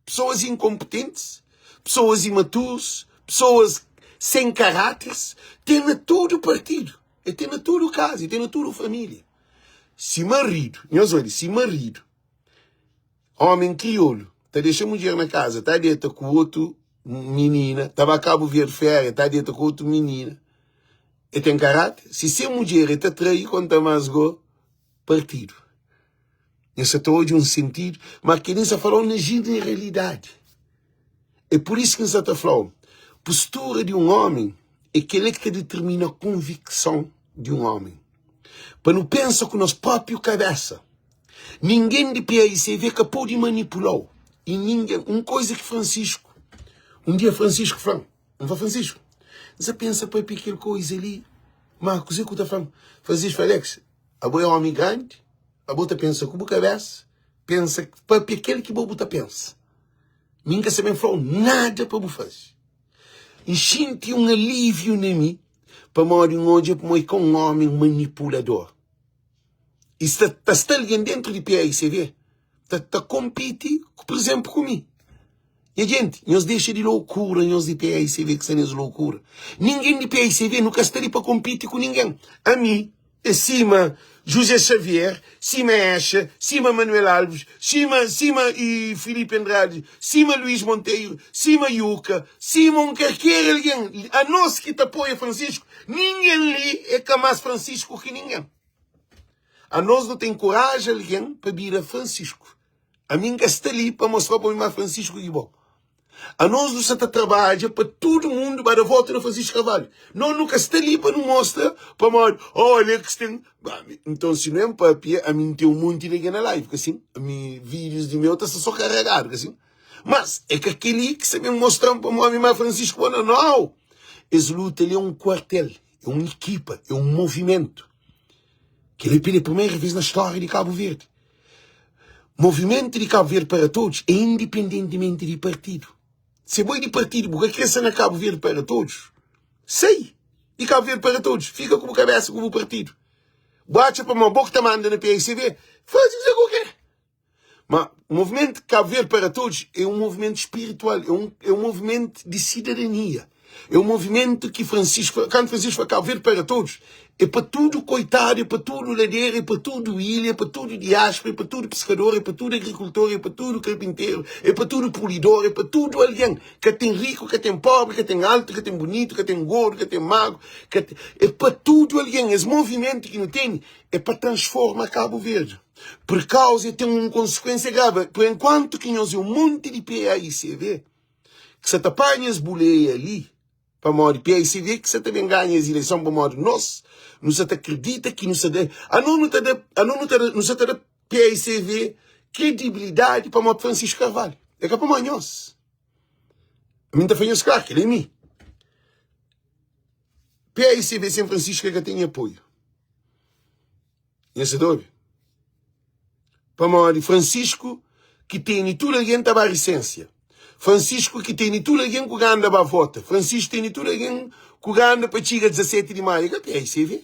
Pessoas incompetentes, pessoas imaturas, pessoas sem caráteres, tem na tudo partido. E ten na tudu kaza, e ten na tudu família. Si maridu, nhos odja, si maridu, ómi kriolu, ta dexa mudjer na kaza, ta deta ku otu minina, ta ba Kabu Verdi féria, ta deta ku otu minina, e ten karáter? Si se mudjer e ta trai, konta más go partidu. Nhos sa ta odja un sentidu, ma kel-li N sa fla-u na jeneralidadi. É pur isu ki N sa ta fla-u, postura di un ómi é kel-li ki ta ditirmina konvikson di un ómi. Pa nu pensa ku nos própi kabésa, ningen di PAICV ka pode manipula-u. I ningen, un koza ki Francisco, un dia Francisco fla-m, N fla Francisco, N sa pensa papia kel koza li, ma kuzê ki bu ta fla-m? Francisco fla, Alex, abo é ómi grandi, abo ta pensa ku bu kabésa, pensa, papia kel ki bo bu ta pensa. Mi N ka sa ben fla-u nada pa bu faze. N xinti un alíviu na mi pamodi N odja ma é ka un ómi manipulador. I sta ta sta algen déntu di PAICV ta ta konpiti, pur izénplu, ku mi. Nha jenti, nhos dexa di lokura, nhos di PAICV ki sta nes lokura. Ningen di PAICV nu ka sta li pa konpiti ku ningen. Ami É sima José Xavier, sima Echa, sima Manuel Alves, sima sima e Filipe Andrade, sima Luís Monteiro, sima Yuka, sima un karker algen. Anos ki ta apoia Francisco, ningen li é ka más Francisco ki ningen. Anos nu ta enkoraja algen pa bira Francisco. Ami N ka sta li pa mostra bo mi má Francisco ki bo. Anos nu sa ta trabadja pa tudu mundu ba da volta na Francisco Carvalho. Nos nu ka sta li pa nu mostra pamodi oh Alex ten. Ba, nton si nu en papia, ami N ten un monti di algen na live, ka sin? Ami vídeos di meu ta sta so karegadu, ka sin? Mas é ka kel-li ki sa ben mostra-m pamodi mi má Francisco bo, nau. Nau! Es luta li é un kuartel, é un ekipa, é un movimentu. Kel-li pela primeira vez na stória di Kabu Verdi. Movimentu di Kabu Verdi para Todos é indipendentimenti di partidu. Se bo é di partidu, bu ka kre sta na Kabu Verdi para Todos, sai di Kabu Verdi para Todos, fika ku bu kabesa ku bu partidu. Bu atxa pamodi bo ki ta manda na PICV, faze kuzê ki bu kre. Ma Movimentu Kabu Verdi para Todos é un movimentu spiritual, é un, é un movimentu di sidadania. É un movimentu ki Francisco, kantu Francisco fla Kabu Verdi para Todos, é pa tudu koitadu, é pa tudu ladera, é pa tudu ilha, é pa tudu diáspora, é pa tudu piskador, é pa tudu agrikultor, é pa tudu karpinteru, é pa tudu pulidor, é pa tudu algen. Ka ten riku, ka ten pobri, ka ten altu, ka ten bunitu, ka ten gordu, ka ten magru, ka ten, é pa tudu algen. Es movimentu ki nu tene é pa transforma Kabu Verdi. Pur kauza e ten un konsekuensia gravi. Pur enkuantu ki nhos é un monti di PAICV ki sa ta panha es buleia li, pamodi PAICV ki sa ta ben ganha es ileison, pamodi nos nu sa ta kridita ki nu sa da, anos nu ta da, anos nu ta da, nu sa ta da PAICV kredibilidadi pamodi Francisco Carvalho. É ka pamodi nhos. Ami N ta fla nhos klar, kel-li é mi. PAICV sen Francisco e ka ten apoiu. Nha sa ta obi? Pamodi Francisco ki tene tudu algen ta ba risensia. Francisco ki tene tudu algen ku ganda ba vota. Francisco tene tudu algen ku ganda pa txiga 17 di maio. É ka PAICV.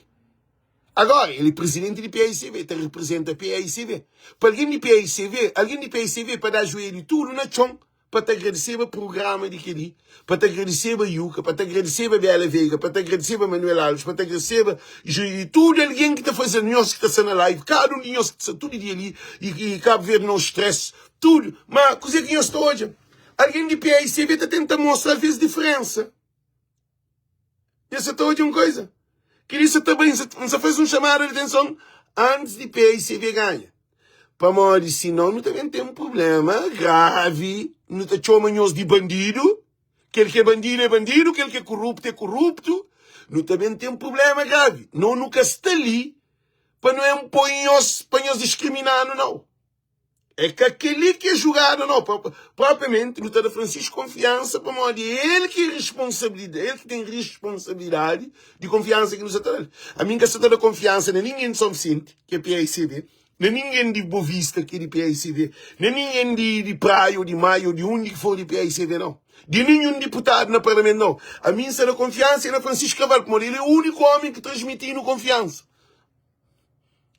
Agora, ele é presidente di PAICV, ta representa PAICV. Pa algen di PAICV, algen di PAICV pa da joelho tudu na txon pa ta agradeseba prugrama di kel-li, pa ta agradeseba Yuka, pa ta agradeseba Bela Veiga, pa ta agradeseba Manuel Alves, pa ta agradeseba Juí, tudu algen ki ta faze nhos ki ta sta na live, kada un di nhos ki ta sta tudu dia li, i Kabu Verdi No Stress, tudu. Ma kuzê ki nhos ta odja? Algen di PAICV ta tenta mostra alvês diferensa. Nhos sa ta odja un koisa? Kel-li sa ta bai, N sa faze un xamada di atenson antis di PICV ganha. Pamodi sinon nu ta ben ten prubléma gravi, nu ta txoma nhos di bandidu, kel ki é bandidu é bandidu, kel ki é koruptu é koruptu, nu ta ben ten prubléma gravi. No nu ka sta li pa nu enpoi nhos pa nhos diskrimina-nu, nau. É ka kel-li ki é jugada, nau. Propriamenti, nu ta da Francisco konfiansa pamodi é el ki responsabilidadi, el ki ten responsabilidadi di konfiansa ki nu sa ta da-l. Ami N ka sa ta da konfiansa na ningen di São Vicente, ki é PAICV, na ningen di Bovista, ki é di PAICV, na ningen di di Praia ou di Maio ou di undi ki for di PAICV, nau. Di ninhun diputadu na parlamentu, nau. Ami N sa da konfiansa é na Francisco Carvalho, pamodi el é úniku omi ki transmiti-nu konfiansa.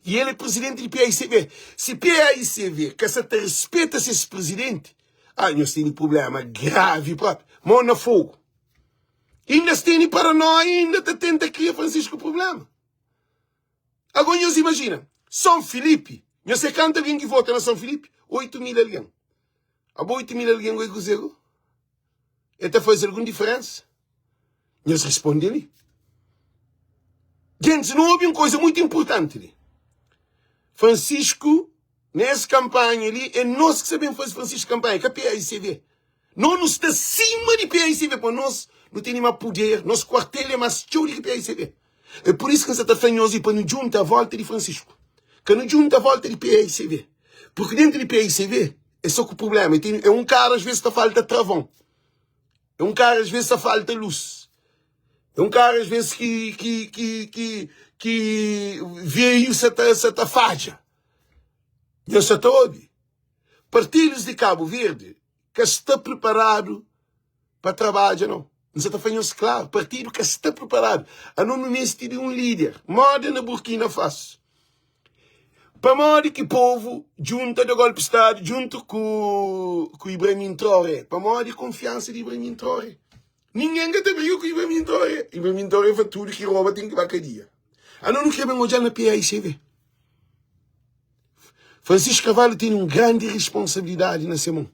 E el é presidenti di PAICV. Si PAICV ka sa ta rispeta ses presidenti, ah, nhos tene problema gravi propi. Mó na fogu. Inda es tene paranoia, inda ta tenta kria Francisco problema. Agora nhos imajina, São Filipe, nhos se kantu algen ki vota na São Filipe? 8 mil algen. Abo 8 mil algen goi kuzê go? El ta faze algun diferensa? Nhos responde li. Gentis, nu obi un koza mutu inpurtanti li. Francisco, nes kanpanha li, é nos ki sa ben faze Francisco kanpanha, ka PAICV. Nos nu sta sima di PAICV, pa nos nu tene ma puder, nos kuartel é mas txeu di ki PAICV. É pur isu ki N sa ta fla nhos li pa nu djunta a volta di Francisco. Ka nu djunta a volta di PAICV. Porque dentro di PAICV é só ku problema. É un kara às vezes ta falta travon. É un kara às vezes ta falta luz. É un kara às vezes ki ki ki ki ki veio sa ta sa ta fadja. Nhos sa ta obi? Partidos di Cabo Verde ka sta preparadu pa trabadja nau. N sa ta fla nhos klaru, partidu ka sta preparadu. Ano nu meste di un lider, moda na Burkina Faso. Pamodi ki povu djunta da golpi stadu djuntu ku ku Ibrahim Traoré? Pamodi konfiansa di Ibrahim Traoré. Ningen ka ta briga ku Ibrahim Traoré. Ibrahim Traoré fla tudu ki roba ten ki ba kadia. Ano nu kre ben odjal na PAICV. Francisco Carvalho ten un grandi responsabilidadi na se mon.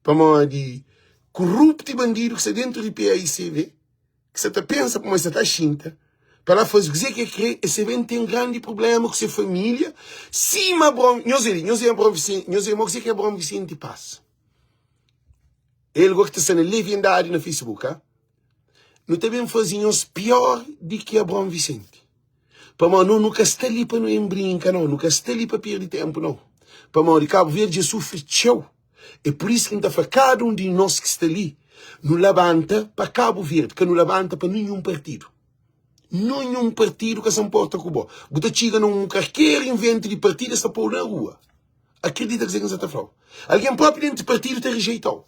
Pamodi kuruptu i bandidu ki sta dentu di PAICV, ki sa ta pensa pamodi sa ta xinta pa la faze kuzê ki el krê, es ta ben ten grandi prubléma ku se família, sima Abraon. Nhos obi, nhos obi Abraon Visenti, nhos obi kuzê ki Abraon Visenti pasa. El gó ki ta sta na leviandadi na Facebook, ha? Nu ta ben faze nhos pior di ki Abraon Visenti. Pamodi no nu ka sta li pa nu enbrinka, nau. Nu ka sta li pa perde ténpu, nau. Pamodi Kabu Verdi dja sufri txeu. É pur isu ki N ta fla kada un di nos ki sta li, nu labanta pa Kabu Verdi, ka nu labanta pa ninhun partidu. Ninhun partidu ka sa nporta ku bo. Bu ta txiga na un karker inventu di partidu, es ta pô-u na rua. Akredita kuzê ki N sa ta fla-u. Algen própi dentu partidu ta rejeita-u.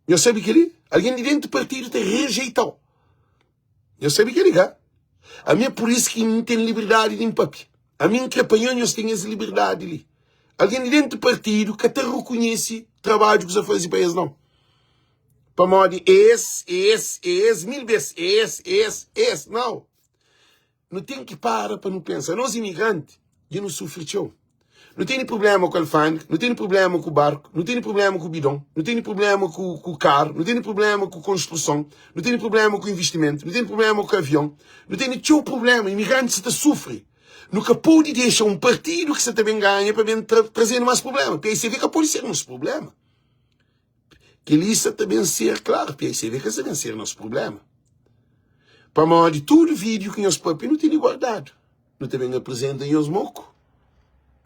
Nhos sabe kel-li? Algen di dentu partidu ta rejeita-u. Nhos sabe kel-li, ka? Ami é pur isu ki N ten liberdadi di N papia. Ami N kre pa nho, nhos ten es liberdadi li. Algen di dentu partidu ka ta rekonhese trabadju ku sa faze pa es, nau. Pamodi é es, é es, é es, mil bes, é es, é es, é es. Nau. Nu ten ki para pa nu pensa. Nos imigranti dja nu sufri txeu. Nu tene prubléma ku alfândega, nu tene prubléma ku barku, nu tene prubléma ku bidon, nu tene prubléma ku, ku karu, nu tene prubléma ku konstruson, nu tene prubléma ku investimentu, nu tene prubléma ku avion, nu tene txeu prubléma. Imigrantis sa ta sufri. Nu ka pode dexa un partidu ki sa ta ben ganha pa ben tra, traze-nu más prubléma. PICV ka pode ser nos prubléma. Kel-li sa ta ben ser, klaru, PICV ka sa ben ser nos prubléma. Pamodi tudu vídiu ki nhos papia nu tene guardadu. Nu ta ben aprizenta nhos moku.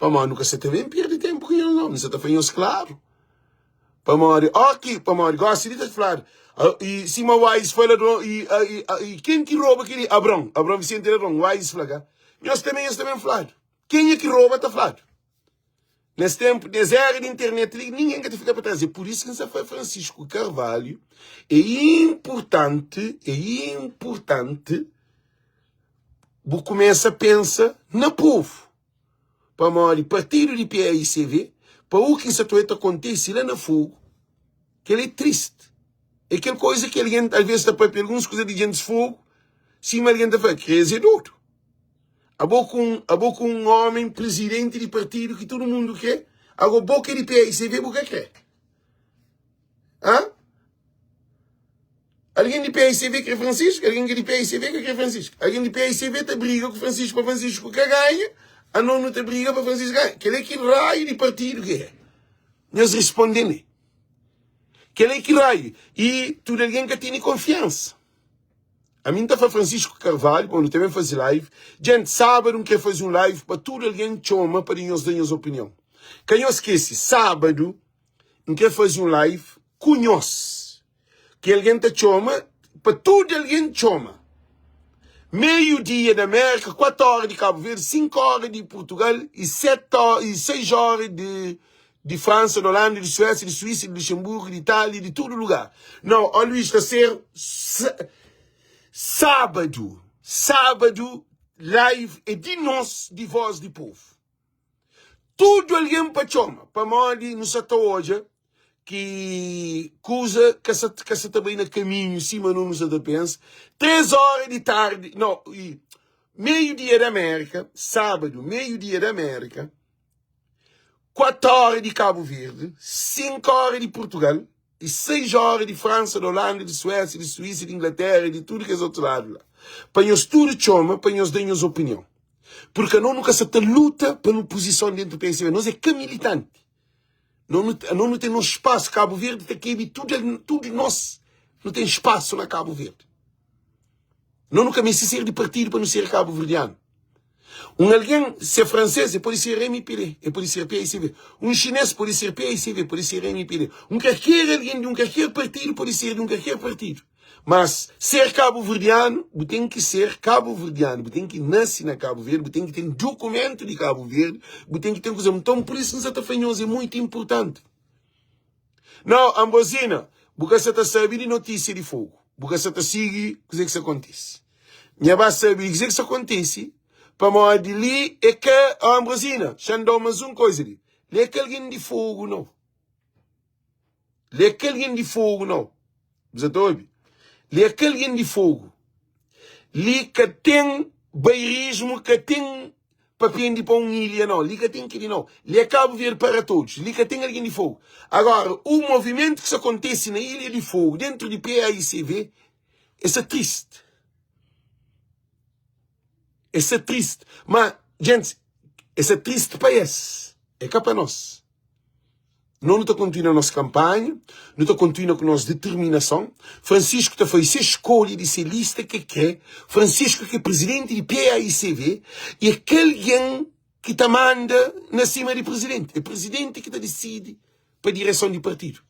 Pamodi nu ka sa ta ben perde ténpu ku nhos nau. Nu sa ta fla nhos klaru. Pamodi óki, pamodi gósi li ta fladu, i sima Wise fla ladron, i, i, i ken ki roba kel-li? Abron. Abron Vicente ladron. Wise fla ka. Nhos tanbe, nhos ta ben fladu. Kenha ki roba ta fladu. Nes ténpu, nes era di internet li, ningen ka ta fika pa tras. É pur isu ki N sa fla Francisco Carvalho, é inpurtanti, é inpurtanti bu kumesa pensa na povu. Pamodi partidu di PAICV, pa u ki N sa ta oja ta kontise la na Fogu, kel é tristi. É kel koza ki algen alves ta papia alguns kuza di djentis Fogu, sima algen ta fla, Krezi é dodu. Abo ku un, abo ku un homem presidente di partido ki tudo mundo kre, ago bo ke di PICV bu ka kre. Hã? Alguém di PICV kre Francisco, alguém ki di PICV ka kre Francisco. Alguém di PICV ta briga ku Francisco pa Francisco ka ganha, ano nu ta briga pa Francisco ganha. Kel é ki raio di partido ki é? Nhos responde-me. Kel é ki raio? E tudo alguém ka tene konfiansa. Ami N ta fla Francisco Carvalho, bom, nu ta ben faze live. Gente, sábadu N kre faze un live pa tudu algen txoma pa di nhos da nhos opinion. Ka nhos skese, sábadu N kre faze un live ku nhos. Ki algen ta txoma, pa tudu algen txoma. Meiu dia na Amérika, 4 óra di Kabu Verdi, 5 óra di Purtugal y 7 óra, y 6 óra di di Fransa, di Holanda, di Suésia, di Suísa, di Luxemburgu, di Itália, di tudu lugar. Nau, ó Luís, ta ser sábadu, sábadu, live é di nos, di Voz di Povu. Tudu algen pa txoma, pamodi nu sa ta odja ki kuza ka sa, ka sa ta bai na kaminhu sima nu nu sa ta pensa. 3 óra di tardi, nau, i. meiu dia di Amérika, sábadu, meiu dia di Amérika, 4 óra di Kabu Verdi, 5 óra di Purtugal i 6 óra di Fransa, di Olanda, di Suésia, di Suísa, di Inglatéra i di tudu kes otu ladu la. Pa nhos tudu txoma pa nhos da nhos opinion. Purka nos nu ka sa ta luta pa nu puzison dentu PSB. Nos é ka militanti. Nos nu ten nos spasu. Kabu Verdi ta kebe tudu, tudu nos nu ten spasu na Kabu Verdi. Nos nu ka meste ser di partidu pa nu ser kabuverdianu. Un algen, se é fransês, el pode ser MPD, el pode ser PICV. Un xinês pode ser PICV, pode ser MPD. Un kalker algen di un kalker partidu pode ser di un kalker partidu. Mas ser kabuverdianu, bu ten ki ser kabuverdianu, bu ten ki nase na Kabu Verdi, bu ten ki ten dukumentu di Kabu Verdi, bu ten ki ten kuza. Nton, pur isu N sa ta fla nhos, é muitu inpurtanti. Nau, Ambrosina, bu ka sa ta sabe di notísia di Fogu. Bu ka sa ta sigi kuzê ki sa kontise. Nha ba sabe di kuzê ki sa kontise, pamodi li é ka. Ó, Ambrosina, xa-m da-u más un koza li. Li é ka algen di Fogu, nau. Li é ka algen di Fogu, nau. Bu sa ta obi? Li é ka algen di Fogu. Li ka ten bairismu, ka ten pa prendi pa un ilha nau, li ka ten keli nau, li é Cabo Verde para todos, li ka ten algen di Fogo. Agora, o movimento ki sa kontesi na ilha di Fogo, dentro di PAICV, é sa triste. É sa triste. Ma, gente, é sa triste pa es, é ka pa nos. Nos nu ta kontinua nos kanpanha, nu ta kontinua ku nos determinason. Francisco ta faze se skolha di se lista ke kre. Francisco ke prezidenti di PAICV e é kel algen ki ta manda na sima di prezidenti. É prezidenti ki ta disidi pa direson di partidu.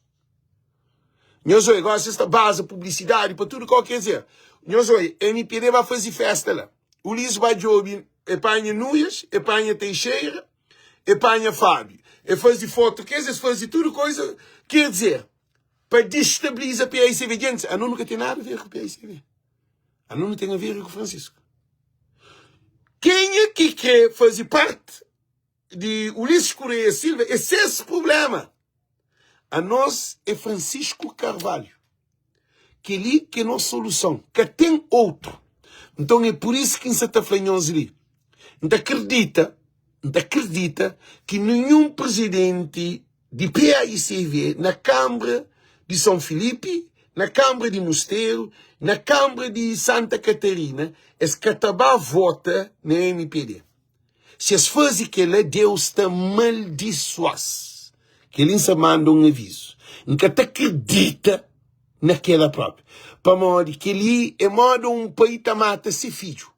Nhos oi, gosi es ta baza publisidadi pa tudu kau ke zer. Nhos oi, MPD ba faze festa la. Ulisses ba djobe, e panha Nuias, e panha Teixeira, E panha Fábio, e faze foto kes, es faze tudo coisa, quer dizer, pa destabiliza PAICV. Gente, a não tem nada a ver com PAICV. A não tem a ver com Francisco. Quem é que quer fazer parte de Ulisses Correia Silva, esse é esse problema. A nós é Francisco Carvalho. Kel-li ki é nos soluson, ka ten outru. Nton é pur isu ki N sa ta fla nhos li, N ta kridita, N ta kridita ki ninhun prizidenti di PAICV na Kanbra di Son Filipi, na Kanbra di Musteru, na Kanbra di Santa Katarina, es ka ta ba vota na mpd. Si es faze kel-la, Deus ta maldisua-s. Kel-li N sta manda un avizu. N ka ta kridita na kel-la própi. Pamodi kel-li é móda un pai ta mata se fidju.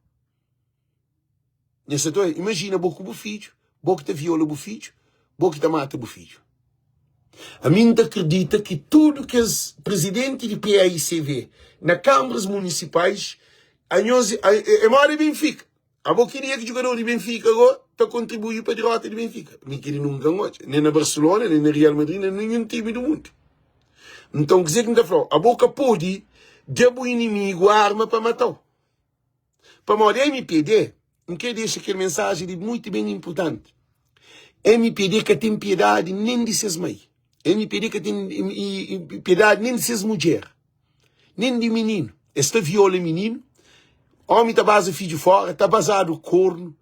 Nha sta ta obi? Imajina bo ku bu fidju, bo ki ta viola bu fidju, bo ki ta mata bu fidju. Ami N ta kridita ki tudu kes prizidenti di PAICV na kanbras munisipais, anhos é móda Benfika. Abo ki dia ki djugador di Benfica go ta kontribui pa dirota di Benfica? Mi keli nunka N odja, nen na Barcelona, nen na Real Madrid, nen na ninhun timi du mundu. Nton kuzê ki N ta fla-u? Abo ka pode da bu inimigu arma pa mata-u. Pamodi MPD, N kre dexa kel mensaji li muitu ben inpurtanti, MPD ka ten piedadi nen di ses mai, MPD ka ten piedadi nen di ses mudjer. nen di mininu. Es ta viola mininu, omi ta baza fidju fora, ta bazadu kornu,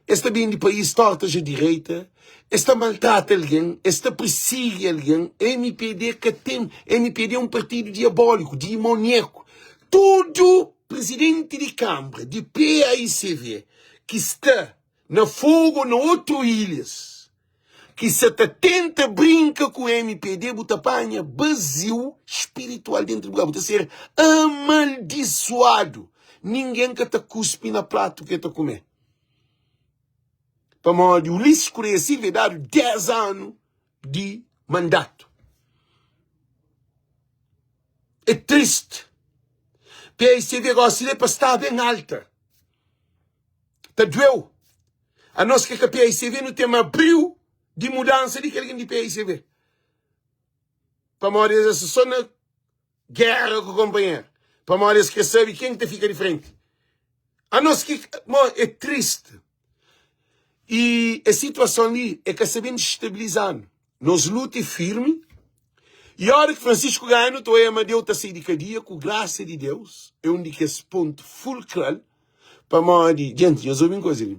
es ta bende país torta ja direita, es ta maltrata algen, es ta pirsigi algen. Mpd ka ten, mpd é un partidu diabóliku, dimoniaku. Tudu prizidenti di kanbra di PAICV ki sta na Fogu ô na otru ilhas, ki sa ta tenta brinka ku mpd bu ta panha baziu spiritual dentru di bu bu ta ser amaldisuadu ningen ka ta kuspi na pratu ke ta kume pamodi Ulisses Correia Silva é dadu 10 anu di mandatu é triste PICV gosi li é pa sta ben alta Ta dueu. Anos ki é ka PAICV nu tem abriu di mudansa di kel algen di PAICV. Pamodi es sta so na gera ku konpanheru. Pamodi es kre sabe ken ki ta fika di frenti. Anos ki mo é triste. E es situason li é ka sa ben destabiliza-nu. Nos luta é firmi. E ora ki Francisco ganha nu ta oia Amadeu ta sai di kadia ku grasa di Deus. É un di kes pontu fulkral. Pamodi, djenti, nhos obi un kuza li,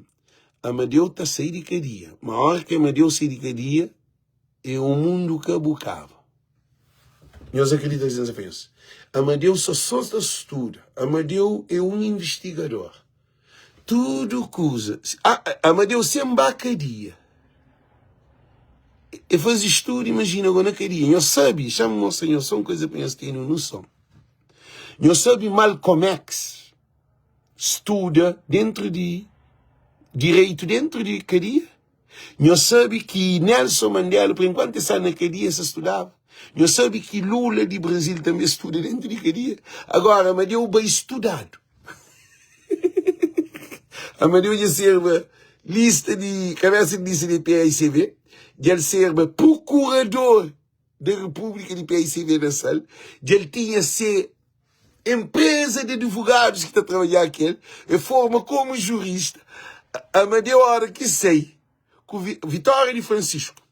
Amadeu ta sai di kadia, ma óra ki Amadeu sai di kadia, é un mundu ka bu kaba. Nhos akredita ki N sa fla nhos? Amadeu sa sô ta studa, Amadeu é un invistigador. Tudu kuza, Amadeu sen ba kadia, e faze studu, imajina go na kadia. Nhos sabe, xa-m mostra nhos sô un kuza pa nhos tene un noson. Nhos sabe Malcolm X studa dentru di direitu dentru di kadia? Nhos sabe ki Nelson Mandela, por enkuantu el sta na kadia, el sta studaba? Nhos sabe ki Lula di Brazil tanbe studa dentru di kadia? Agora, Amadeu bai studadu. Amadeu dja serba lista di kabesa di lista di PAICV, dja el serba prokurador da Repúblika di PAICV na Sal, dja el tinha se Empresa di advogadus ki ta trabadja ku el, e forma komu jurista. Amadeu ora ki sai ku vitória di Francisco,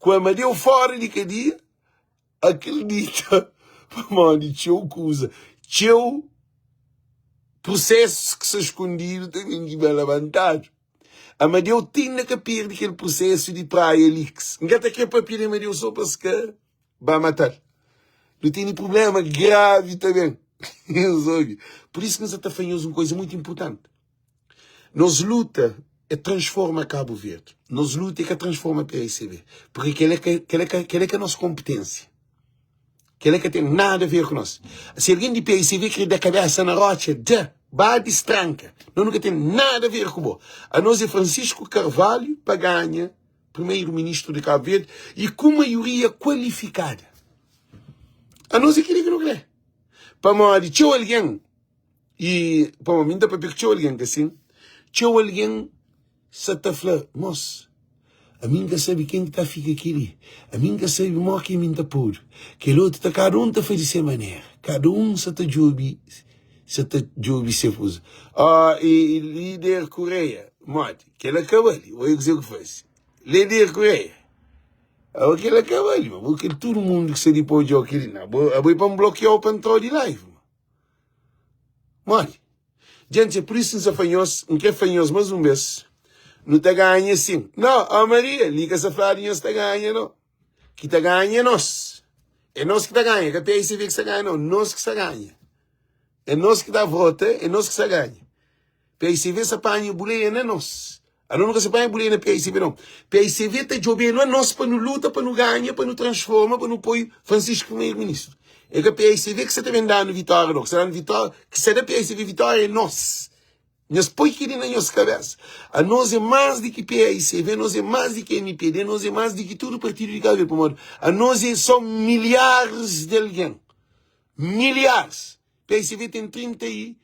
ku Amadeu fora di kadia, akredita pamodi txeu kuza, txeu prusesus ki sta skondidu ta ben ki ben labantadu. Amadeu tinda ka perde kel prusesu di Praia Leaks. N ka ta kre papia di Amadeu so pa ska. Ba matal. Nu tene problema gravi ta ben. Nhos Por isso que nós ta fla nhos un coisa muito importante. Nos luta é transforma Cabo Verde. Nos luta é ka transforma PICB. Porque kel é kel é kel é ka nos competência. Kel é ka tem nada a ver com nós. Se alguém de PICB quer dar cabeça na rocha, dá. Ba destranca. Nós nunca tem nada a ver com bo. A nós é Francisco Carvalho para ganhar Primeiro-Ministro de Cabo Verde e ku maioria kualifikada. Anos é kel-li ki nu krê. Pamodi txeu algen, i pamodi mi N ta papia ku txeu algen ki asin, txeu algen sa ta fla, Mos, ami N ka sabe ken ki ta fika kel-li, ami N ka sabe mo ki mi N ta podu. Kel otu ta, kada un ta fla di se manera, kada un sa ta djobe, sa ta djobe se kuza. Ó, i líder Correia, modi? Kel-la kaba li, oi kuzê ku faze. Leder Correia, abo kel-la kaba li, bo kel tudu mundu ki sta li pa odja-u kel-li. Na, bo, abo é pa N blokia-u pa N tra-u di live, ma. Modi? Djenti, é pur isu N sa fla nhos, N kre fla nhos más un bês, nu ta ganha sin. No, ó Maria, li ka sa fladu nhos ta ganha, no. Ki ta ganha é nos. É nos ki ta ganha, ka PICV ki sta ganha, no. Nos ki sta ganha. É nos ki ta vota, é nos ki sta ganha. PICV sa panha buleia na nos. Alo nu ka sa panha buleia na PICV não. PICV ta djobenu a nos pa nu luta, pa nu ganha, pa nu transforma, pa nu poi Francisco primeiro-ministro. É ka PICV ki sa ta ben danu vitória não. Ki sa danu vitória, ki sa da PICV vitória é nos. Nhos poi keli na nhos kabesa. A nos é más di ki PICV, nos é más di ki MPD, nos é más di ki tudu partidu di Cabo Verde, pamodi a nos é só milhares di algen. Milhares. PICV ten 30 e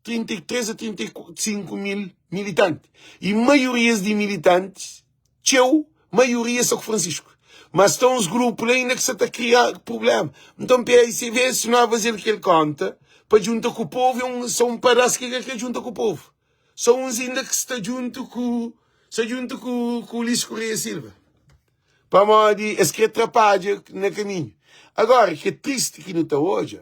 33 a 35 mil militanti. E maiorias di militantis, txeu, maioria sta ku Francisco. Mas sta uns grupu la inda ki sa ta kria problema. Nton PICV, si nu a faze-l kel konta, pa djunta ku povu, é un, sa un padas ki ka kre djunta ku povu. Sa uns inda ki sta djuntu ku, sta djuntu ku, ku Ulisses Correia Silva. Pamodi es kre trapadja na kaminhu. Agora, ki é tristi ki nu ta odja,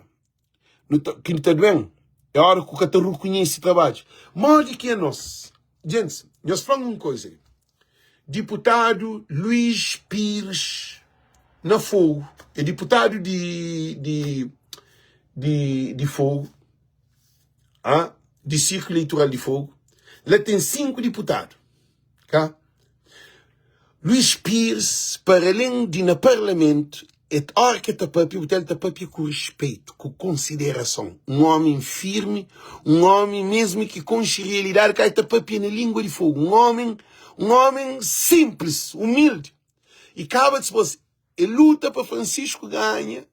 nu ta, ki nu ta duen, é ora ku ka ta rekonhese trabadju. Modi ki anos, djentis, nhos fla-m un koza li, diputadu Luís Pires na Fogo, é diputadu di, di, di, di Fogo, ah, di Sirkulu Eleitoral di Fogo, la ten 5 diputadu, ka? Luís Pires, para alén di na Parlamentu, e óra ki el ta pâpia, bu ta el ta pâpia ku rispeitu, ku konsiderason. Un ómi firmi, un ómi mésmu ki konxe rialidadi, ka el ta pâpia na língua di fogu. Un ómi, un ómi sinplis, umildi. I kaba dispôs, el luta pa Francisco ganha,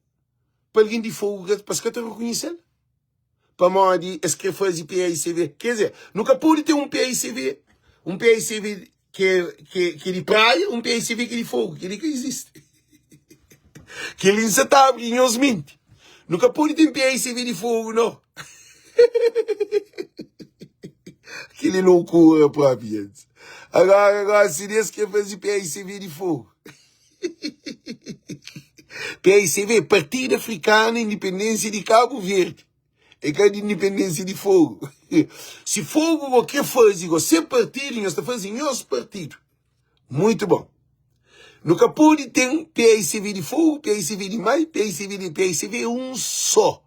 pa algen di fogu pa es ka ta rekonhise-l. Pamodi es kre faze PAICV. Quer dizer, nu ka pode ten un PAICV, un PAICV ki é, ki é, ki é di praia, un PAICV ki é di fogo. Kel-li ka izisti. Kel-li N sa ta abri nhos menti. Nu ka pode ten PAICV di fogo, no. Kel-li é loucura propi, gente. Agora, agora, se es kre faze PAICV di fogo. PAICV, Partido Africano Independência de Cabo Verde. É ka di independência di Fogo. Si Fogo go kre faze go se partido, nhos ta faze nhos partido. Muito bom. Nu ka pode ten PAICV di Fogo, PAICV di Mai, PAICV di PAICV é um só.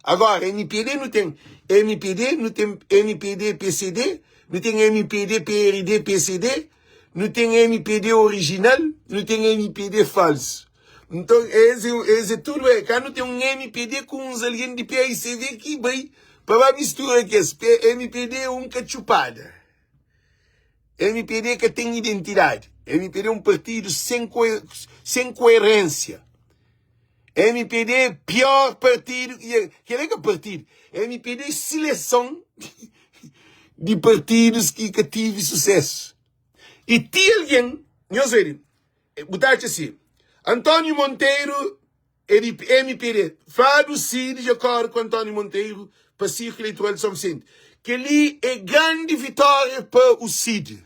Agora MPD nu ten MPD, nu ten MPD PCD, nu ten MPD PRD PCD, nu ten MPD original, nu ten MPD falso. Nton es es é tudu é ka nu ten un MPD ku uns algen di PAICV ki bai pa ba mistura kes MPD é un katxupada. MPD ka ten identidadi. MPD é un partidu sen sen koerensia. MPD é pior partidu ki dja kel é ka partidu MPD é sileson di partidus ki ka tivi susesu i ti algen nhos obi bu ta atxa si António Monteiro é di MPD fladu si di akordu ku António Monteiro pa sirkulu eleitoral di São Vicente kel-li é grandi vitória pa o Cid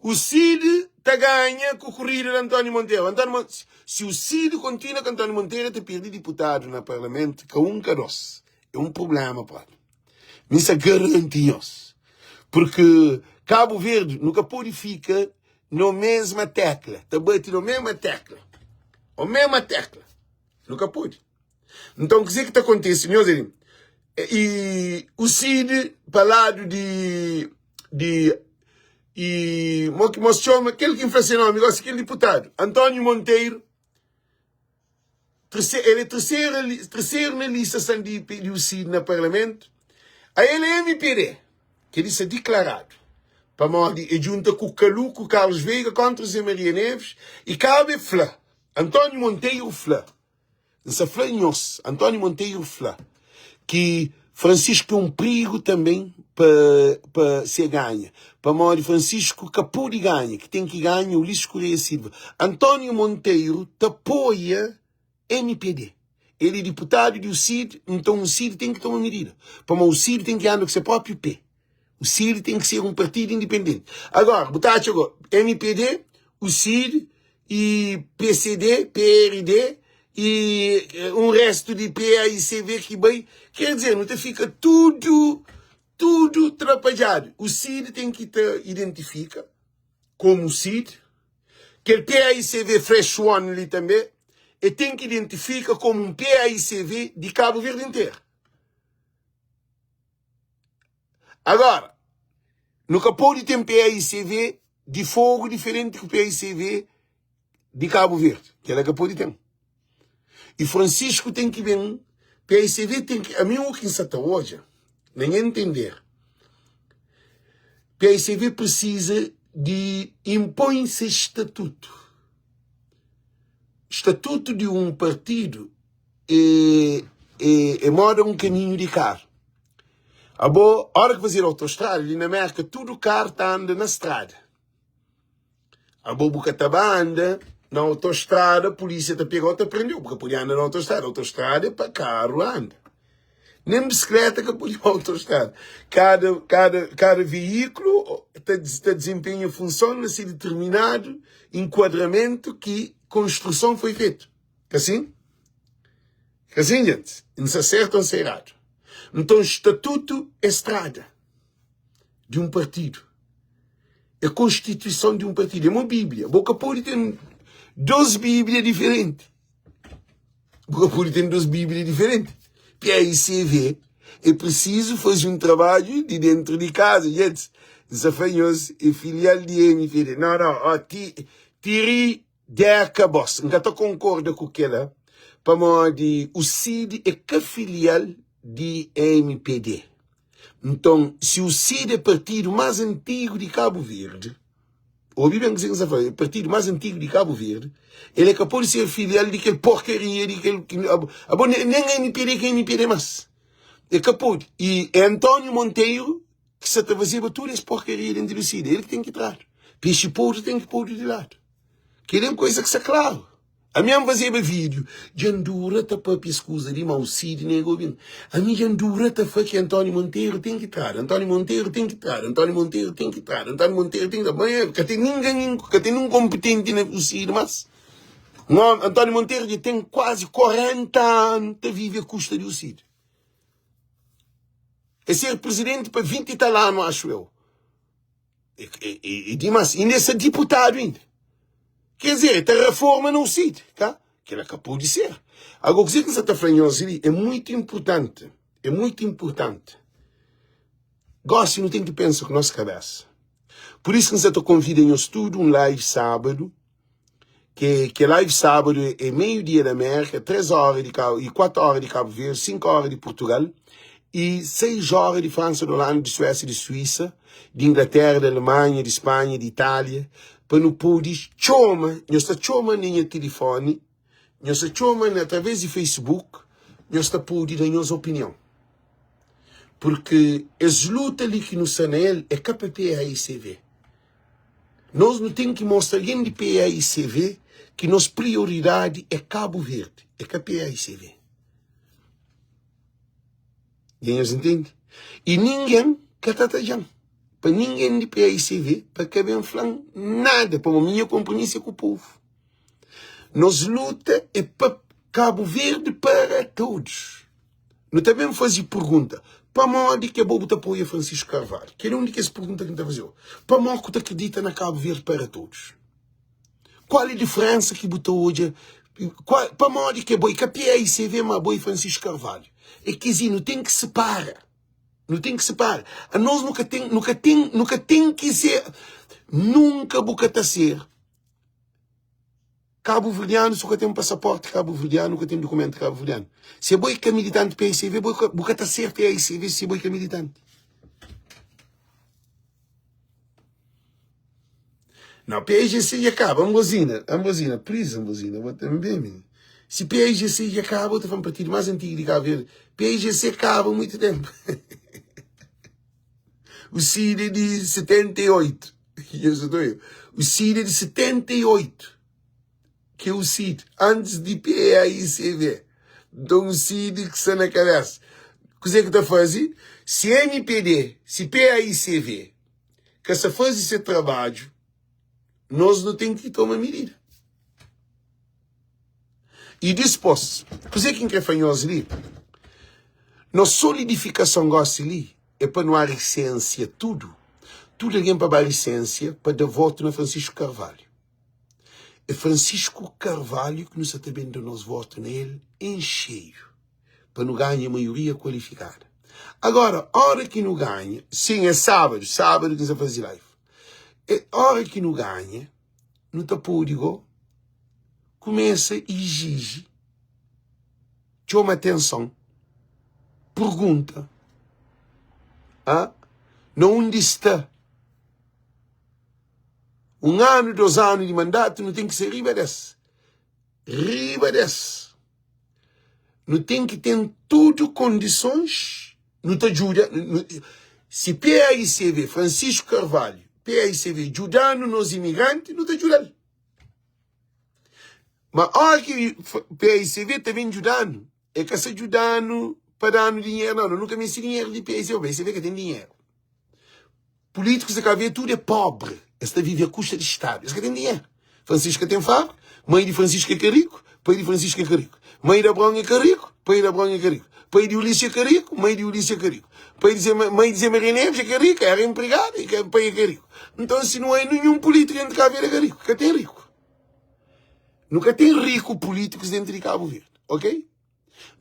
O Cid ta ganha ku korrida di António Monteiro. António Mon si o Cid kontinua ku António Monteiro, el ta pirdi diputadu na parlamentu, ka un ka dos. É un problema propi. Mi sa garanti nhos. Porque Cabo Verde nu ka pode fika no mesma tecla, ta bati no mesma tecla. O mesma tecla. Nu ka pode. Nton, kuzê ki ta kontise? Nhos ali, i o Cid pa ladu di di i mo ki mos txoma kel ki N fla se nomi gosi, kel diputadu António Monteiro, terse, el é terseru terseru na lista san di di o Cid na parlamentu, a el é MPD, kel li sta diklaradu, pamodi e djunta ku Kalu ku Carlos Veiga kontra José Maria Neves i kaba e fla, António Monteiro fla. N sa fla nhos, António Monteiro fla ki Francisco é un prigu tanben pa pa si e ganha, pamodi Francisco ka pode ganha, ki ten ki ganha é Ulisses Correia Silva. António Monteiro ta apoia mpd, el é diputadu di UCID, nton UCID ten ki toma midida, pamodi UCID ten ki anda ku se própriu pé. O CID tem que ser um partido independente. Agora, bu ta atxa go, MPD, o CID e PCD, PRD e um resto de PAICV que bai, quer dizer, nu ta fica tudo, tudo trapalhado. O CID tem que ta identifica como o CID, kel PAICV Fresh One li também, e tem que identifica como um PAICV de Cabo Verde inteiro. Agora, nu ka pode ten PAICV di Fogo diferenti ku PAICV di Cabo Verde. Kel-la ka pode ten. E Francisco ten ki ben, PAICV ten ki, ami o ki N sa ta odja, na nha entender, PAICV precisa di inpoi se estatuto. Estatuto di un partido é, é, é moda un kaminhu di karu. Abo, ora ki fazedu autostrada li na Merka, tudu karu ta anda na strada. Abo bu ka ta ba anda na autostrada, polísia ta pega-u ta prende-u. Bu ka pode anda na autostrada. Autostrada é pa karu anda. Nem bisikleta ka pode ba autostrada. Kada, kada, kada veíkulu ta, ta desempenha funson na se determinadu enkuadramentu ki konstruson foi fetu. Ka sin? Ka sin, gente? N sa sertu ou N sa eradu? Nton, statutu é strada di un partidu, é konstituison di un partidu, é mo Bíblia. Bo ka pode ten dos Bíblia diferenti. Bo ka pode ten dos Bíblia diferenti. PAICV é prisizu faze un trabadju di dentru di kaza, gente. N sa fla nhos, é filial di MPD. Não, não, ó, ti, tiri Deka bos. N ka ta konkorda ku kela pamodi u CID é ka filial di mpd. Nton, si u CID é partidu mas antigu di Kabu Verdi, obi ben kuzê ki N sta fla, é partidu mas antigu di Kabu Verdi, el é ka pode ser filial di kel porkaria di kel abo nen mpd ka mpd mas. É ka pode. I é António Monteiro ki sa ta fazeba tudu es porkaria dentu di CID. El ki ten ki tradu. Pexi podri ten ki podu di ladu. Kel-li é un kuza ki sta klaru. Ami N fazeba vídiu, dja N dura ta papia es kuza li, ma o Cid nega obi-m. Ami dja N dura ta fla ki António Monteiro ten ki tradu, António Monteiro ten ki tradu, António Monteiro ten ki tradu, António Monteiro ten ki tradu. Ma ka ten ningen, ka ten nin konpitenti na o Cid mas. Un ómi, António Monteiro dja ten kuazi 40 anu ta vive a kusta di o Cid. É ser presidenti pa 20 e tal anu, acho eu. É, é, é, é dimas. Inda é ser diputadu inda. Quer dizer, é ta reforma na UCID, ka? Kela ka pode ser. Agora, kuzê ki N sa ta fla nhos li é muito importante. É muito importante. Gosi nu ten ki pensa ku nos kabesa. Por isso ki N sa ta konvida nhos tudu un live sábadu, ke ke live sábadu é meio dia na Amérika, 3 hora di Cabo, e 4 hora di Cabo Verde, 5 hora di Portugal e 6 hora di França, di Holanda, di Suécia, di Suíça, di Inglaterra, di Alemanha, di Espanha, di Itália, pa nu pode txoma, nhos ta txoma na nha tilifoni, nhos ta txoma na através di Facebook, nhos ta pode da nhos opinion. Porque es luta li ki nu sta na el é ka pa PAICV. Nos nu ten ki mostra algen di PAICV ki nos prioridadi é Cabo Verde, é ka PAICV. Dja nhos intende? I ningen ka ta tadja-m pa ningen di PAICV pa ka ben fla-m nada, pamodi mi nha konpromisu é ku povu. Nos luta é pa Cabo Verde para todos. Nu ta ben faze pergunta, pamodi ki abo bu ta apoia Francisco Carvalho? Kel é un di kes pergunta ki N ta faze-u. Pamodi ku ta kridita na Cabo Verde para todos? Kual é diferensa ki bu ta odja? Kual, pamodi ki abo é ka PAICV, ma abo é Francisco Carvalho? É kes nu ten ki separa. Nu ten ki separa. Anos nu ka ten, nu ka ten, nu ka ten ki ser, nunka bu ka ta ser Kabuverdianu si bu ka ten pasaporti kabuverdianu, bu ka ten dukumentu kabuverdianu. Si abo é ka militanti PAICV, bo ka, bu ka ta ser PAICV si bo é ka militanti. Não, PAIGC dja kaba, Ambrosina, Ambrosina, please Ambrosina, bo tanbe mi. Si PAIGC dja kaba, bo ta fla-m partidu más antigu di Kabu Verdi. PAIGC kaba muitu ténpu. O Cid é di 78. O Cid é di 78. Que é o Cid, antes de PAICV. Então o Cid que está na cabeça. Kuzê ki ta faze? Si MPD, si PAICV ka sa faze se trabadju, nos nu ten ki toma medida. I dispos, kuzê ki N kre fla nhos li? Nos solidifikason gósi li é pa nu arisensia tudu, tudu algen pa ba arisensia pa da votu na Francisco Carvalho. É Francisco Carvalho ki nu sa ta ben da nos votu na el en xeiu, pa nu ganha maioria kualifikada. Agora, óra ki nu ganha, sin, é sábadu, sábadu ki N sa faze live. É óra ki nu ganha, nu ta pode go kumesa iziji, txoma atenson, pergunta, ah, na undi sta un anu, dos anu di mandatu, nu ten ki ser riba des, riba des. Nu ten ki ten tudu kondisons, nu ta djuda, si PAICV, Francisco Carvalho, PAICV djuda-nu nos imigranti, nu ta djuda-l. Ma óra ki PAICV ta ben djuda-nu, e ka sa djuda-nu pa da-nu dinheru, nau, nu ka meste dinheru di PAICV, PAICV ka ten dinheru. Políticos de Cabo Verde tudo é pobre. Es ta vive a custa de Estado. Es ka ten dinheiro. Francisco ka ten fábrica. Mãe de Francisco é ka rico. Pai de Francisco é ka rico. Mãe de Abraão é ka rico. Pai de Abraão é ka rico. Pai de Ulisses é ka rico. Mãe de Ulisses é ka rico. Pai de Zé, mãe de Zé Maria Neves é ka rico. Era empregado e ka, pai é ka rico. Então, se não é nenhum político dentro de Cabo Verde é ka rico. Ka ten rico. Nunca tem rico políticos dentro de Cabo Verde, ok?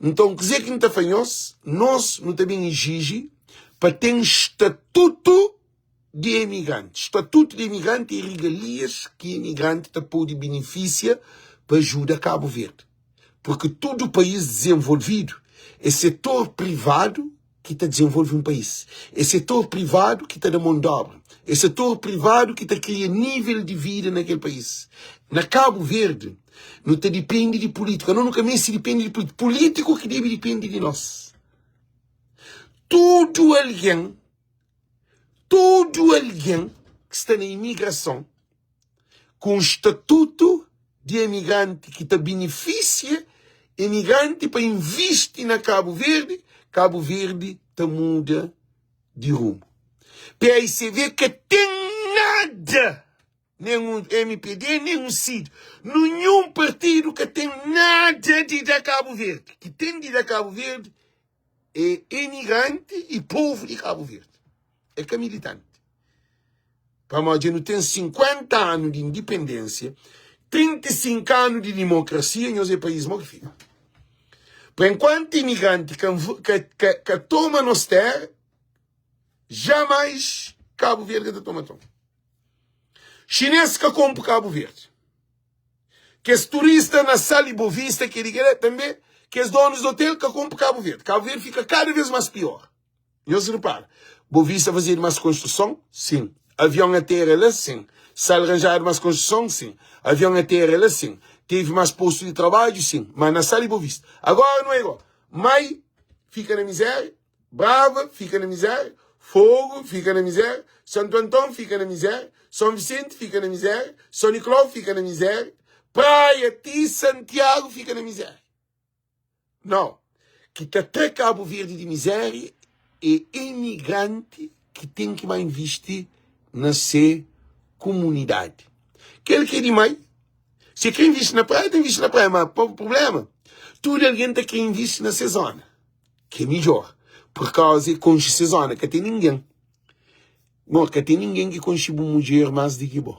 Nton, kuzê ki N ta fla nhos? Nos nu ta ben iziji pa ten statutu di emigranti. Statutu di emigranti é rigalias ki emigranti ta pode benefisia pa ajuda Kabu Verdi. Purki tudu país dizenvolvidu é setor privadu ki ta dizenvolve un país. É setor privadu ki ta da mon d'obra. É setor privadu ki ta kria nível di vida na kel país. Na Kabu Verdi, nu ta dipende di pulítiku. Anos nu ka meste dipende di pulítiku. Pulítiku ki debe dipende di nos. Tudu algen, tudu algen ki sta na imigrason, ku un statutu di emigranti ki ta benefisia emigranti pa invisti na Kabu Verdi, Kabu Verdi ta muda di rumu. PAICV ka ten nada, nen un MPD, nen un CID, ninhun partidu ka ten nada di da Kabu Verdi. Ki ten di da Kabu Verdi. É emigranti i povu di Kabu Verdi. É ka militanti. Pamodi dja nu ten 50 anu di indipendênsia, 35 anu di dimokrasia, nhos é país mo ki fika. Pa enkuantu imigranti ka, ka, ka, ka toma nos terra, jamais Kabu Verdi ka ta toma toma. Xinês ka konpo Kabu Verdi. Kes turista na Sal e Bovista, kel kel tanbe, kes donus di hotel ka konpo Kabu Verdi. Kabu Verdi fika kada vez mas pior. Nhos repara, Bovista fazedu mas konstruson? Sin. Avion atera la? Sin. Sal ranjadu mas konstruson? Sin. Avion atera la? Sin. Tevi mas postu di trabadju? Sin. Ma na Sal e Bovista. Agora nu é igual. Mai fika na mizeria, Brava fika na mizeria, Fogo fika na mizeria, Santu Anton fika na mizeria, Son Visenti fika na mizeria, Son Nicolau fika na mizeria, Praia ti Santiago fika na mizeria. Nau, ki ta tra Kabu Verdi di mizéria é emigranti ki ten ki ba invisti na se kumunidadi. Kel ki é di mai, si kre invisti na praia, ta invisti na praia, ma prublema, tudu algen ta kre invisti na se zona, ki é midjor, pur kauza e konxe se zona, ka ten ningen, mo, ka ten ningen ki konxe bu mudjer mas di ki bo.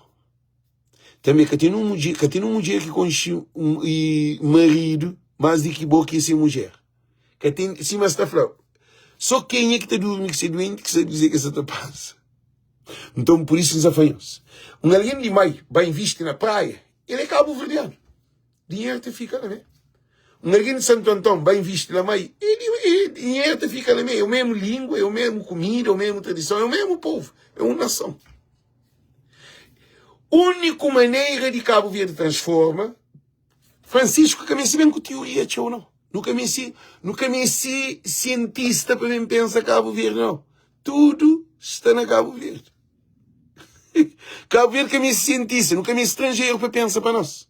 Tanbê ka ten un mudjer, ka ten un mudjer ki konxe un i maridu más di ki bo ki é se mudjer. Ka ten, sima es ta fla, sô kenha ki ta durmi ki se duenti ki sabe kuzê ki es sa ta pasa. Nton, pur isu N sa fla nhos, un algen di mai ba invisti na praia, el é kabuverdianu, dinheru ta fika la mê. Un algen di Santu Anton ba invisti la mai, el dinheru ta fika la mê. É o mesmu lingua, é o mesmu kumida, é o mesmu tradison, é o mesmu povu, é un nason. Úniku manera di Kabu Verdi transforma, Francisco ka meste ben ku tioria txeu nau. Nu ka meste, nu ka meste sientista pa ben pensa Kabu Verdi nau. Tudu sta na Kabu Verdi. Kabu Verdi ka meste sientista, nu ka meste stranjeru pa pensa pa nos.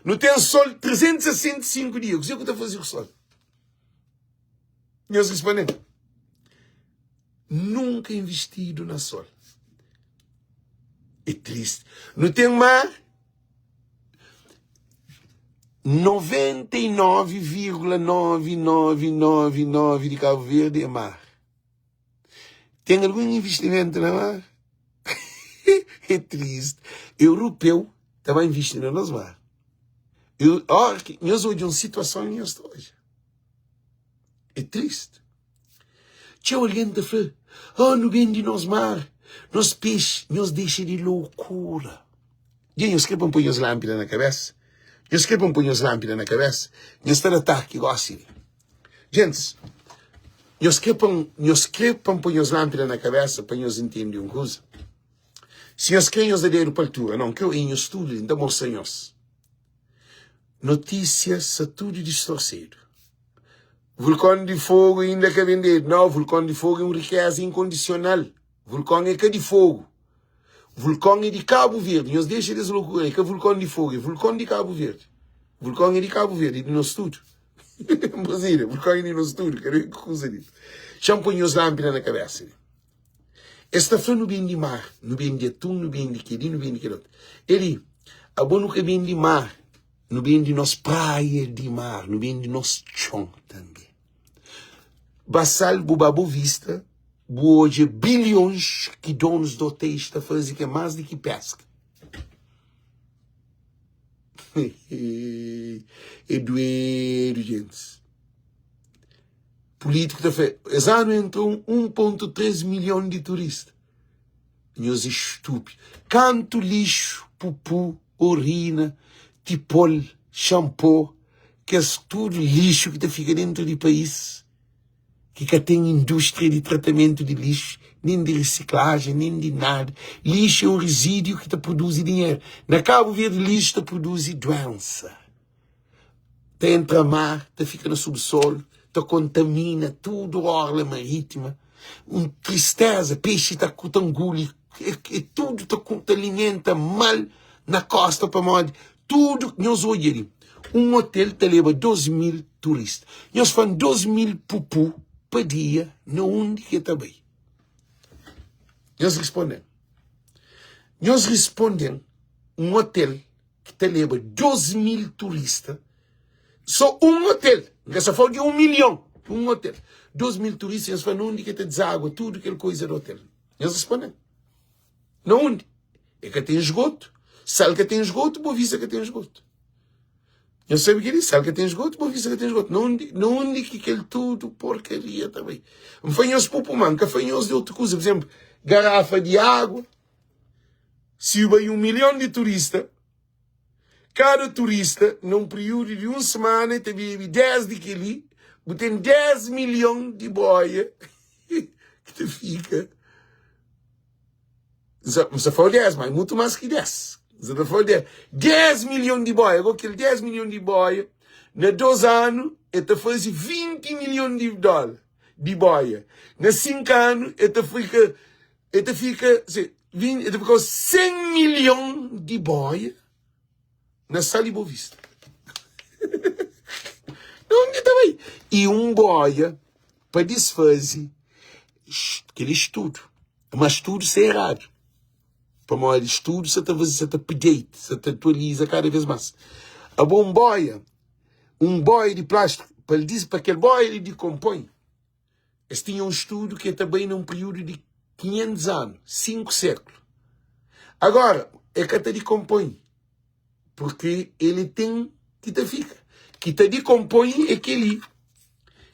Nu ten sol 365 dia. Kuzê ku ta faze ku sol? Nhos responde-m. Nunka investidu na sol. É triste. Nu ten mar 99,9999 di Kabu Verdi é mar. Ten algun investimentu na mar? É triste. Europeu ta ba invisti na nos mar. Eu, ora ki nhos odja un situason nhos ta odja. É triste. Txeu algen ta fla, Oh, nu bende nos mar, nos pexi, nhos dexa di lokura. Dja nhos kre pa N poi nhos lánpida na kabésa? Nhos kre pa N poi nhos lánpida na kabésa? Nhos sta na ataki gósi li. Gentis, nhos kre pa N, nhos kre pa N poi nhos lánpida na kabésa pa nhos intende un kuza? Si nhos kre, nhos da dedu pa altura. Nau, N kre oí nhos tudu li, N ta mostra nhos. Notísia sta tudu distorsedu. Vulkon di Fogu inda ka bendedu. Nau, vulkon di Fogu é un rikéza inkondisional. Vulkon é ka di Fogu. Vulkon é di Kabu Verdi. Nhos dexa des lokura. É ka vulkon di Fogu, é vulkon di Kabu Verdi. Vulkon é di Kabu Verdi, é di nos tudu. Brasília, vulkon é di nos tudu. Ka ben ku kuza di. Xa-m poi nhos lánpida na kabésa li. Es ta fla nu bende mar, nu bende atun, nu bende kel-li, nu bende kel-otu. Eli, abo nu ka bende mar. Nu bende nos praia di mar, nu bende nos txon tanbe. Basal bu ba Bovista, bu odja bilhons ki donus di otéis ta faze ki é más di ki peska. É duedu, gentis. Pulítiku ta fla, es anu entra 1.3 milhon di turista. Nhos é stúpidu. Kantu lixu, pupu, orina, tipol, xanpô, kes tudu lixu ki ta fika dentu di país, ki ka ten indústria di tratamentu di lixu, nen di risiklajen, nen di nada. Lixu é un rezídiu ki ta produzi dinheru. Na Kabu Verdi, lixu ta produzi duénsa. Ta entra mar, ta fika na subsolu, ta kontamina tudu orla marítima. Un tristeza, pexi ta ta nguli, e tudu ta ta alimenta mal na kosta pamodi tudu nhos odja li un otel ta leba 2000 turista. Nhos fla-m 2000 pupu pa dia na undi ki e ta bai? Nhos risponde-m. Nhos risponde-m un otel ki ta leba 2000 turista, so un otel, N ka sta fla di un milhon. Un otel. 2 mil turista, nhos fla na undi ki ta dizagua tudu kel koiza di otel? Nhos responde-m. Na undi? E ka ten esgotu. Sal ka ten esgotu, Boa Vista ka ten esgotu. Nhos sabe kel-li? Sal ka ten esgotu, Boa Vista ka ten esgotu. Na undi, na undi ki kel tudu porkaria ta bai? N fla nhos pupu, ma N ka fla nhos di otu kuza. Por exemplu, garafa di agu, si bai un milhon di turista, Kada turista, na un períodu di un semana, el ta bebe 10 di kel-li, bu ten 10 milhon di boia ki ta fika. N sta fla-u 10, ma é mutu más ki 10. N sta ta fla-u 10. 10 milhon di boia. Agora, kel 10 milhon di boia, na 2 anu, el ta faze 20 milhon di dóla di boia. Na 5 anu, el ta fika El ta fika, se, 20, el ta fika 100 milhon di boia na Sal di Boa Vista. Undi ta bai? E un boia pa disfaze kel estudu. Mas estudu sta eradu. Pamodi estudu sa ta faze, sa ta update, sa ta atualiza kada vez mas. Abo un boia, un boia di plástiku, pa el dis, pa kel boia li dikonpoi, Es tinha un studu ki ta bai na un períodu di 500 anu, 5 séklu. Agora, e ka ta dikonpoi, porque ele ten ki ta fika. Ki ta dikonpoi é kel-li,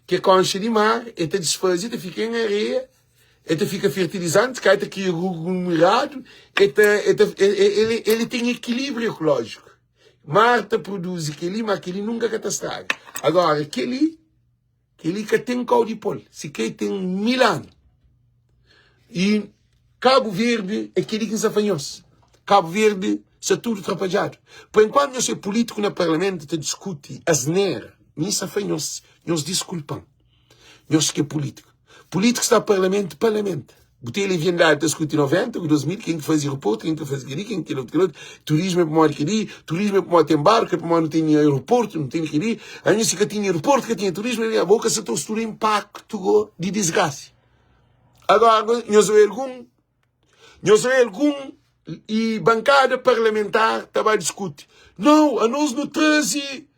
ki é konxa di mar, e ta disfaze, ta fika en areia, e ta fika fertilizanti, ka ta kria aglomeradu, e ta, e ta, ele, ele ten ekilíbriu ekolójiku. Mar ta produzi kel-li, ma kel-li nunka ka ta straga. Agora, kel-li Kel-li ka ten kau di pô-l, sikrê ten mil anu. I Kabu Verdi é kel-li ki N sta fla nhos. Kabu Verdi sta tudu trapadjadu. Pa enkuantu nhos é pulítiku na parlamentu ta diskuti asnera, mi N sta fla nhos, nhos diskulpa-m, nhos ki é pulítiku. Pulítiku sta na parlamentu pa lamenta. Bu ta leviandadi ta skuti 90 ku 2000 ken ki fazi aeroportu, ken ki fazi keli, ken ki kel otu, kel otu, turismu é pamodi keli, turismu é pamodi ten barku, é pamodi nu ten aeroportu, nu ten keli, anhos si ka tinha aeroportu, ka tinha turismu, abo ka sa ta studa impaktu go di disgrasi. Agora nhos obi algun, nhos obi algun i bankada parlamentar ta ba diskuti, nau, anos nu trazi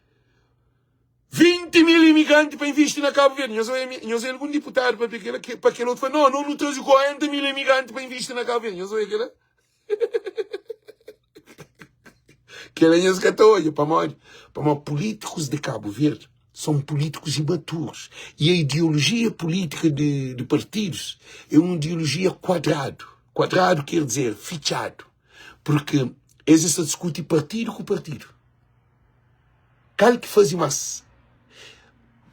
20 mil imigranti pa invisti na Kabu Verdi. Nhos oia, nhos oia algun diputadu papia kela, ke, pa kel otu fla, no, no, nu trazi 40 mil imigranti pa invisti na Kabu Verdi. Nhos oia kela? Kela nhos ka ta oia, pamodi? Pamodi pulítikus di Kabu Verdi são políticos imaturos. E a ideologia política de, de partidos é uma ideologia quadrado. Quadrado quer dizer fechado. Porque eles estão discutindo partido com partido. Kal ki faze más?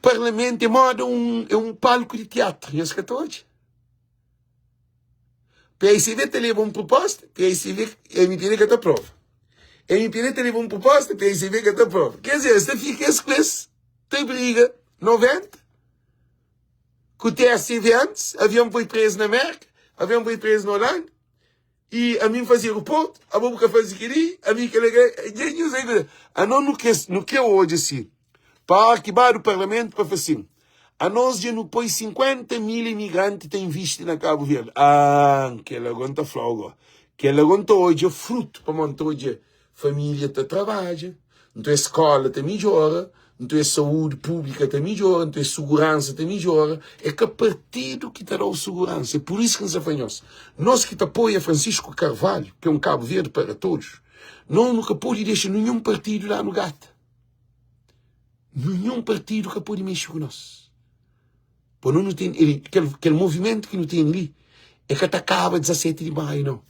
Parlamentu é moda un é un palku di tiatru, nhos ka ta odja? PICV ta leba un proposta, PICV, MPD ka ta aprova. MPD ta leba un proposta, PICV ka ta aprova. Quer dizer, es ta fika es ku es, ta briga 90, ku TSV antis, avion poi prezu na Merka, avion poi prezu na Holanda. I ami N faze aeroportu, abo bu ka faze kel-li, ami kel-la kel-la. Dja nhos aí ku Anos nu kre, nu kre odja si pa óki ba du parlamentu pa fla sin, anos dja nu poi 50 mil imigranti ta invisti na Kabu Verdi. Ah, kel-la go N ta fla-u go, kel-la go N ta odja frutu, pamodi N ta odja Família ta trabadja, nton es skóla ta midjora, nton es saúdi públika ta midjora, nton es suguransa ta midjora. É ka partidu ki ta da-u suguransa. É pur isu ki N sta fla nhos, nos ki ta apoia Francisco Carvalho, ki é un Cabo Verde para todos, nos nu ka pode dexa ninhun partidu da-nu gata. Ninhun partidu ka pode mexe ku nos. Pa nos nu ten kel, kel movimentu ki nu ten li, é ka ta kaba 17 di maiu, nau.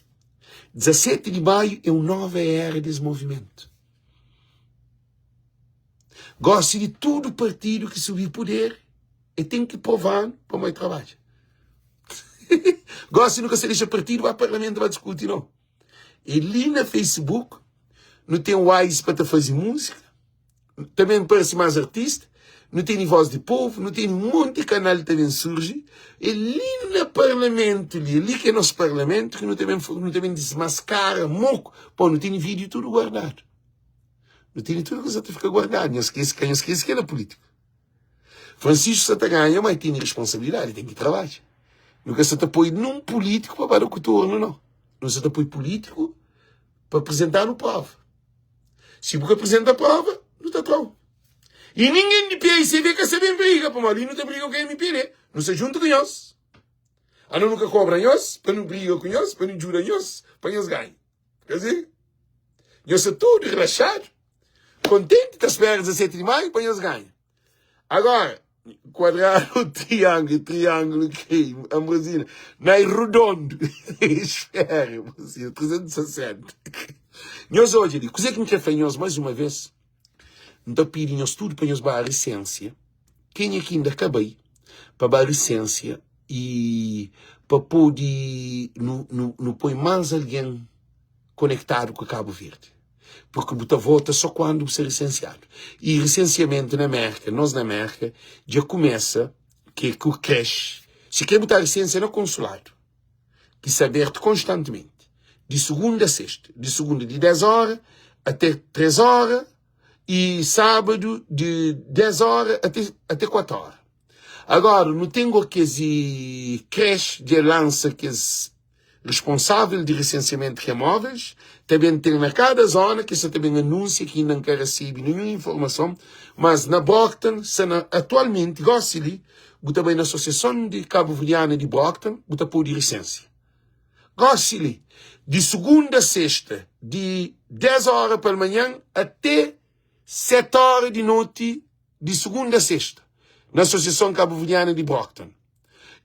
17 di maiu é un nova era des movimentu. Gosi di tudu partidu ki subi puder, e ten ki prova-nu pamodi trabadja. Gosi nu ka sta dexa partidu ba parlamentu ba diskuti, nau. E li na Facebook nu ten Wise pa ta faze múzika, ta ben parse más artista, nu tene Voz di Povo, nu tene monti kanal ta ben surji, é li na parlamentu li, é li ki é nos parlamentu ki nu ta ben, nu ta ben dismaskara moku, pô, nu tene vídeo tudu guardadu, nu tene tudu kuza ta fika guardadu, nhos skese, ka nhos skese ki é na pulítika. Francisco sa ta ganha, ma el tene responsabilidadi, el ten ki trabadja. Nu ka sa ta poi nun pulítiku pa ba da kutornu, nau. Nu sa ta poi pulítiku pa apresenta-nu prova. Si bu ka apresenta prova, nu ta tra-u. I ningen di PICV ka sa ben briga, pamodi li nu ta briga ku MPD. Nu sta djuntu ku nhos. Ano nu ka kobra nhos pa nu briga ku nhos, pa nu djuda nhos, pa nhos ganha. Ka si? Nhos sta tudu relaxadu, kontenti, ta spera 17 di maiu pa nhos ganha. Agora, kuadradu, triangulu, triangulu ki Ambrosina, na é rodondu, esfera, Ambrosina, 360. Nhos odja li, kuzê ki N krê fla nhos mais uma vez, N ta pidi nhos tudu pa nhos ba risensia, kenha ki inda ka bai, pa ba risensia i pa pode nu, nu, nu poi más algen konektadu ku Kabu Verdi. Purki bu ta vota só kuandu bu sta risensiadu. I risensiamentu na Mérka, nos na Mérka, dja kumesa ke ku kresh. Si kre bu ta risensia na konsuladu, ki sta abertu konstantimenti, di sugunda a sexta, di sugunda di 10 óra ate 3 óra i sábadu di 10 óra ate, ate 4 óra. Agora, nu ten go kes i kresh dja lansa kes Responsável di resensiamentu ki é móveis ta ben ten na kada zona ki sa ta ben anúnsia ki inda N ka resebe ninhun informason, mas na Brockton sta na atualmenti gosi li bu ta bai na Asosiason di Kabuverdiana di Brockton bu ta pode risensia gosi li di sugunda a sexta di 10 ora palmanhan ate 7 ora di noti di sugunda a sexta na Asosiason Kabuverdiana di Brockton.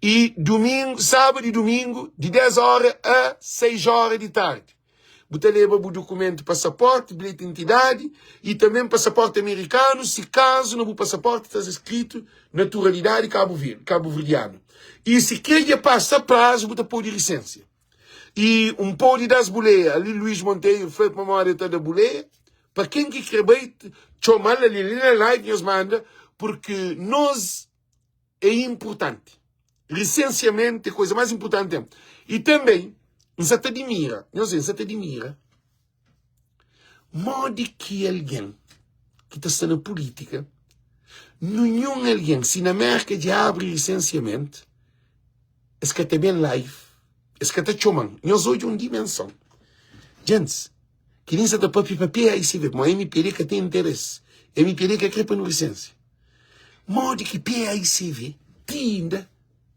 I dumingu, sábadu i dumingu, di 10 óra a 6 óra di tardi. Bu ta leba bu dukumentu, pasaporti, bilheti di identidadi i tanben pasaporti amerikanu, si kazu na bu pasaporti ta sta skritu naturalidadi kabuverdianu. I si kre dja pasa prazu, bu ta pode lisensia. I un pode da-s buleia. Ali Luís Monteiro fla pamodi el ta da buleia. Pa ken ki kre bai, txoma-l ali li na live nhos manda, purki nos é inpurtanti. Lisensiamentu é koza más inpurtanti ten. I tanbê, N sa ta dimira, nhos vê, N sa ta dimira modi ki algen ki ta sta na pulítika, ninhun algen, si na Mérka dja abri lisensiamentu, es ka ta ben live, es ka ta txoma-m. Nhos odja un dimenson. Gentis, kel-li N sa ta pâpia pa PAICV, pamodi MPD ka ten interesi, MPD ka krê pa nu lisensia. Modi ki PAICV ti inda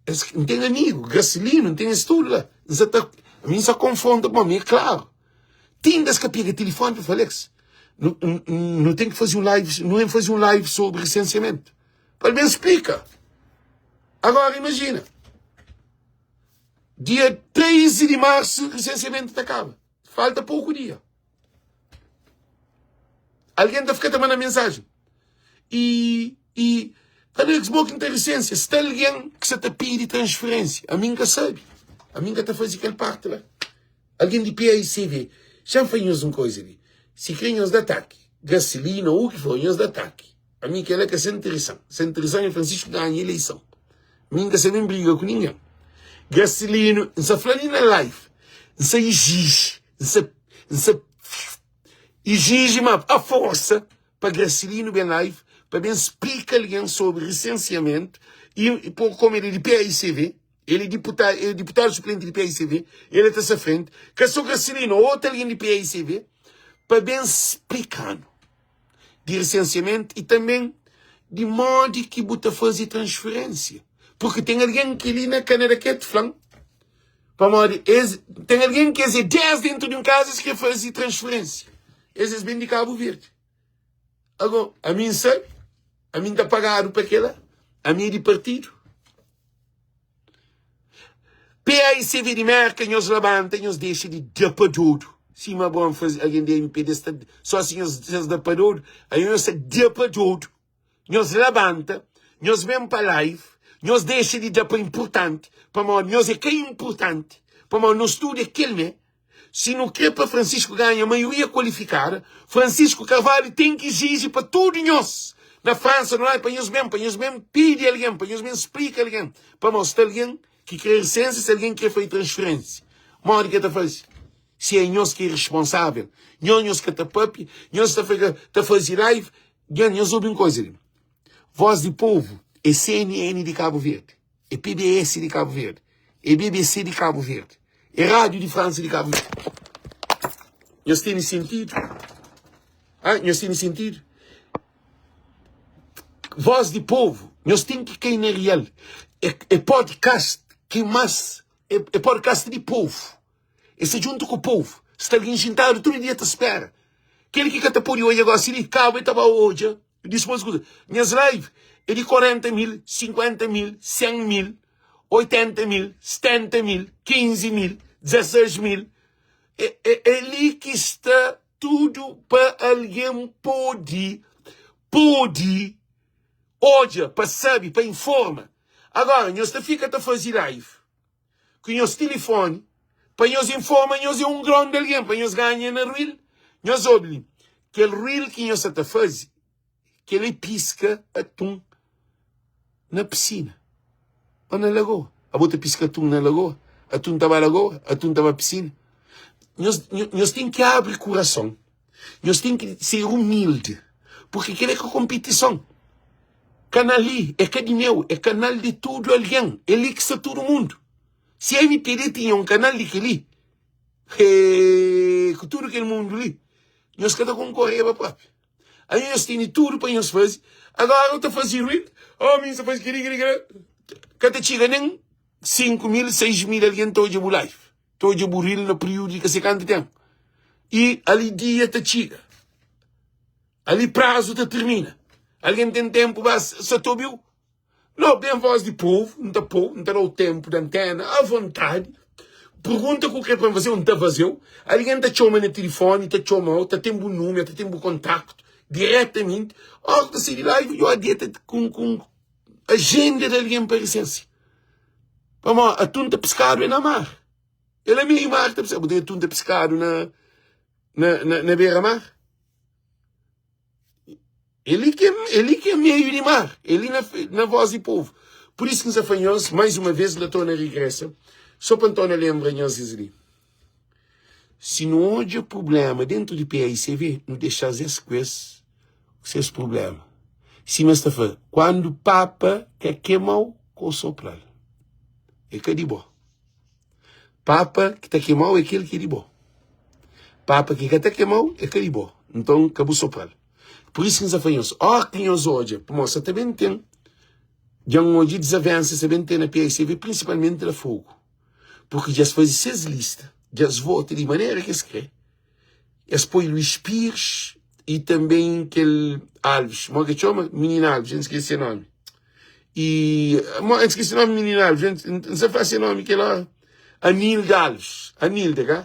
es, N ten amigu, Gracelino, N ten es tudu la. N sa ta, mi N sa konfronta pamodi mi é klaru. Ti inda es ka pega tilifoni pa fala-s, nu, nu ten ki faze un live, nu ben faze un live sobri resensiamentu. Pa el ben splika. Agora imajina, dia 13 di marsu resensiamentu ta kaba. Falta poku dia. Algen ta fika ta manda mensajen. I, i, Alex, bo ki N ta lisensia, sta algen ki sa ta pidi transferensia. Ami N ka sabe. Ami N ka ta faze kel parti la. Algen di PAICV, xa N fla nhos un koza li. Si kre nhos da ataki, gasolina ou u ki for, nhos da ataki. Ami kel la ka se interesan. Se interesan é Francisco ganha eleison. Mi N ka sa ben briga ku ningen. Gracelino, N sa fla li na live, N sa exige, N sa, N sa exige ma a forsa pa Gracelino ben live pa ben splika algen sobri resensiamentu i por komu el é di PAICV, el é diputadu, el é diputadu suplenti di PAICV, el é ta sa frenti, ka so Gracelino, otu algen di PAICV pa ben splika-nu. di resensiamentu i tanben di modi ki bu ta faze transferensia. Purki ten algen ki li na Kanada ke ta fla-m, pamodi es ten algen ki es é 10 dentu di un kaza es kre faze transferensia. Es es ben di Kabu Verdi. Ago, ami N sabe, ami N ta pagadu pa kela, ami é di partidu. PAICV di Merka nhos labanta nhos dexa di da pa dodu sima Abraon faze algen di MPD sta só si nhos nhos da pa dodu aí nhos sta da pa dodu nhos labanta nhos ben pa live nhos dexa di da pa inpurtanti pamodi nhos é ka inpurtanti pamodi nos tudu é kel mé Si nu kre pa Francisco ganha maioria kualifikada, Francisco Carvalho ten ki iziji pa tudu nhos na Fransa no pa nhos ben, pa nhos ben pidi algen, pa nhos ben splika algen, pamodi sta algen ki kre lisensa, si algen kre faze transferensia, modi ki el ta faze? Si é nhos ki é responsável, nhos nhos ka ta papia, nhos ta fika ta faze live, gen nhos obi un koza li, Voz di Povo é CNN di Cabo Verde. É PBS di Kabu Verdi. É BBC di Kabu Verdi. É Rádio di Fransa di Kabu Verdi. Nhos tene sentidu? Ah, nhos tene sentidu? Voz di Povu, nhos ten ki kai na real. É, é podcast ki mas, é, é podcast di povu. É sta djuntu ku povu. Sta algen xintadu tudu dia ta spera. Kel ki ka ta pode odja gosi li, kaba e ta ba odja dispôs kuza. Nhas live é di 40 mil, 50 mil, 100 mil, 80 mil, 70 mil, 15 mil, 16 mil. É, é, é li ki sta tudu pa algen pode, pode odja, pa sabe, pa informa. Agora, nhos ta fika ta faze live ku nhos tilifoni pa nhos informa nhos é un grande algen pa nhos ganha na reel nhos obi li kel reel ki nhos sa ta faze kel é piska atum na piscina ou na lagoa abo ta piska atum na lagoa atum ta ba lagoa atum ta ba piscina nhos nhos ten ki abri kurason Nhos ten ki ser umildi, purki kel-li é ka konpitison. Kanal li é ka di meu, é kanal di tudu algen. É li ki sta tudu mundu. Si MPD tinha un kanal di kel-li, hee, ku tudu kel mundu li, nhos ka ta konkoreba propi. Ami nhos tene tudu pa nhos faze, agora bu ta faze ruidu, oh mi nsa faze kel-li, kel-li, kel-li. Ka ta txiga nen 5 mil, 6 mil algen ta odja bu live. Ta odja buril na periudu di ka sei kantu tenpu. I ali dia ta txiga. Ali prazu ta tirmina. Algen ten tenpu ba sa ta obiu? No, ben voz di povu, N ta pou, N ta dau tenpu di antena a vontadi. Pergunta ku kre pa N fazeu, N ta fazeu. Algen ta txoma na tilifoni, ta txomau, ta ten bu numeru, ta ten bu kontaktu diretamenti. Ora ku ta sai di la, yo adieta ku ku Ajenda di algen pa risensia. Pamodi atun ta piskadu é na mar. El é meiu mar ta piskadu. Bu tem atun ta piskadu na, na, na, na beira mar? Ele que, ele que é meio de mar. Ele na, na voz de povo. Por isso que nos afanhos, mais uma vez, lá torna regressa. Só para Antônio lembra nós ali. Si nu odja prubléma déntu di PAICV, nu dexa-s es ku es ku ses prubléma. Sima es ta fla, kuandu papa ka kema-u, ka bu sopra-l. É ka di bo. Papa ki ta kema-u é kel ki é di bo. Papa ki ka ta kema-u é ka di bo. Nton, ka bu sopra-l. Pur isu ki N sta fla nhos, óras ki nhos odja, pamodi sa ta ben ten, dja N odja dizavénsa sa ben ten na PAICV, prinsipalmenti na Fogu. Purki dja es faze ses lista, dja es vota di manera ki es kre. Es poi Luís Pires i tanben kel Alves, mo ke txoma? Minina Alves, N skese se nomi. I, mo, N skese nomi Minina Alves, N sa fla se nomi kel ora. Anilda Alves, Anilda, ka?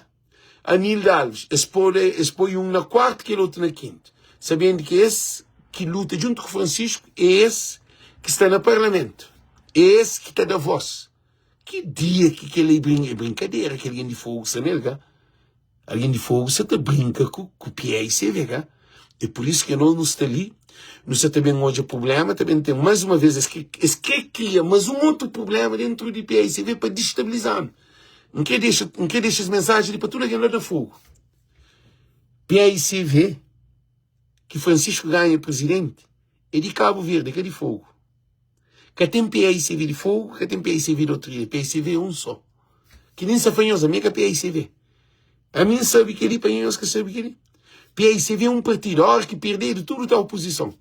Anilda Alves, es poi, es poi un na kuartu, kel otu na kintu. Sabendu ki es ki luta djuntu ku Francisco, é es ki sta na parlamentu, é es ki ta da vos. Ki dia ki kel é brin é brinkadera ki algen di fogu sta nel ka? Algen di fogu sa ta brinka ku ku pé i seve ka? É pur isu ki anos nu sta li, nu sa ta ben odja prublema, ta ben ten mas uma vez es kre es kre kria mas un otu prublema dentru di pé i seve pa distabiliza-nu. N kre dexa N kre dexa es mensaji li pa tudu algen la na fogu. PAICV ki Francisco ganha prizidenti é di Kabu Verdi, é ka di fogu. Ka ten PAICV di Fogo, ka ten PAICV di outro ilha. PAICV é un só. Ki nin sa fla nhos, ami é ka PAICV. Ami N sabe kel-li, pa nhos ka sabe kel-li. PAICV é un partidu. Óra ki perdedu, tudu ta opozison.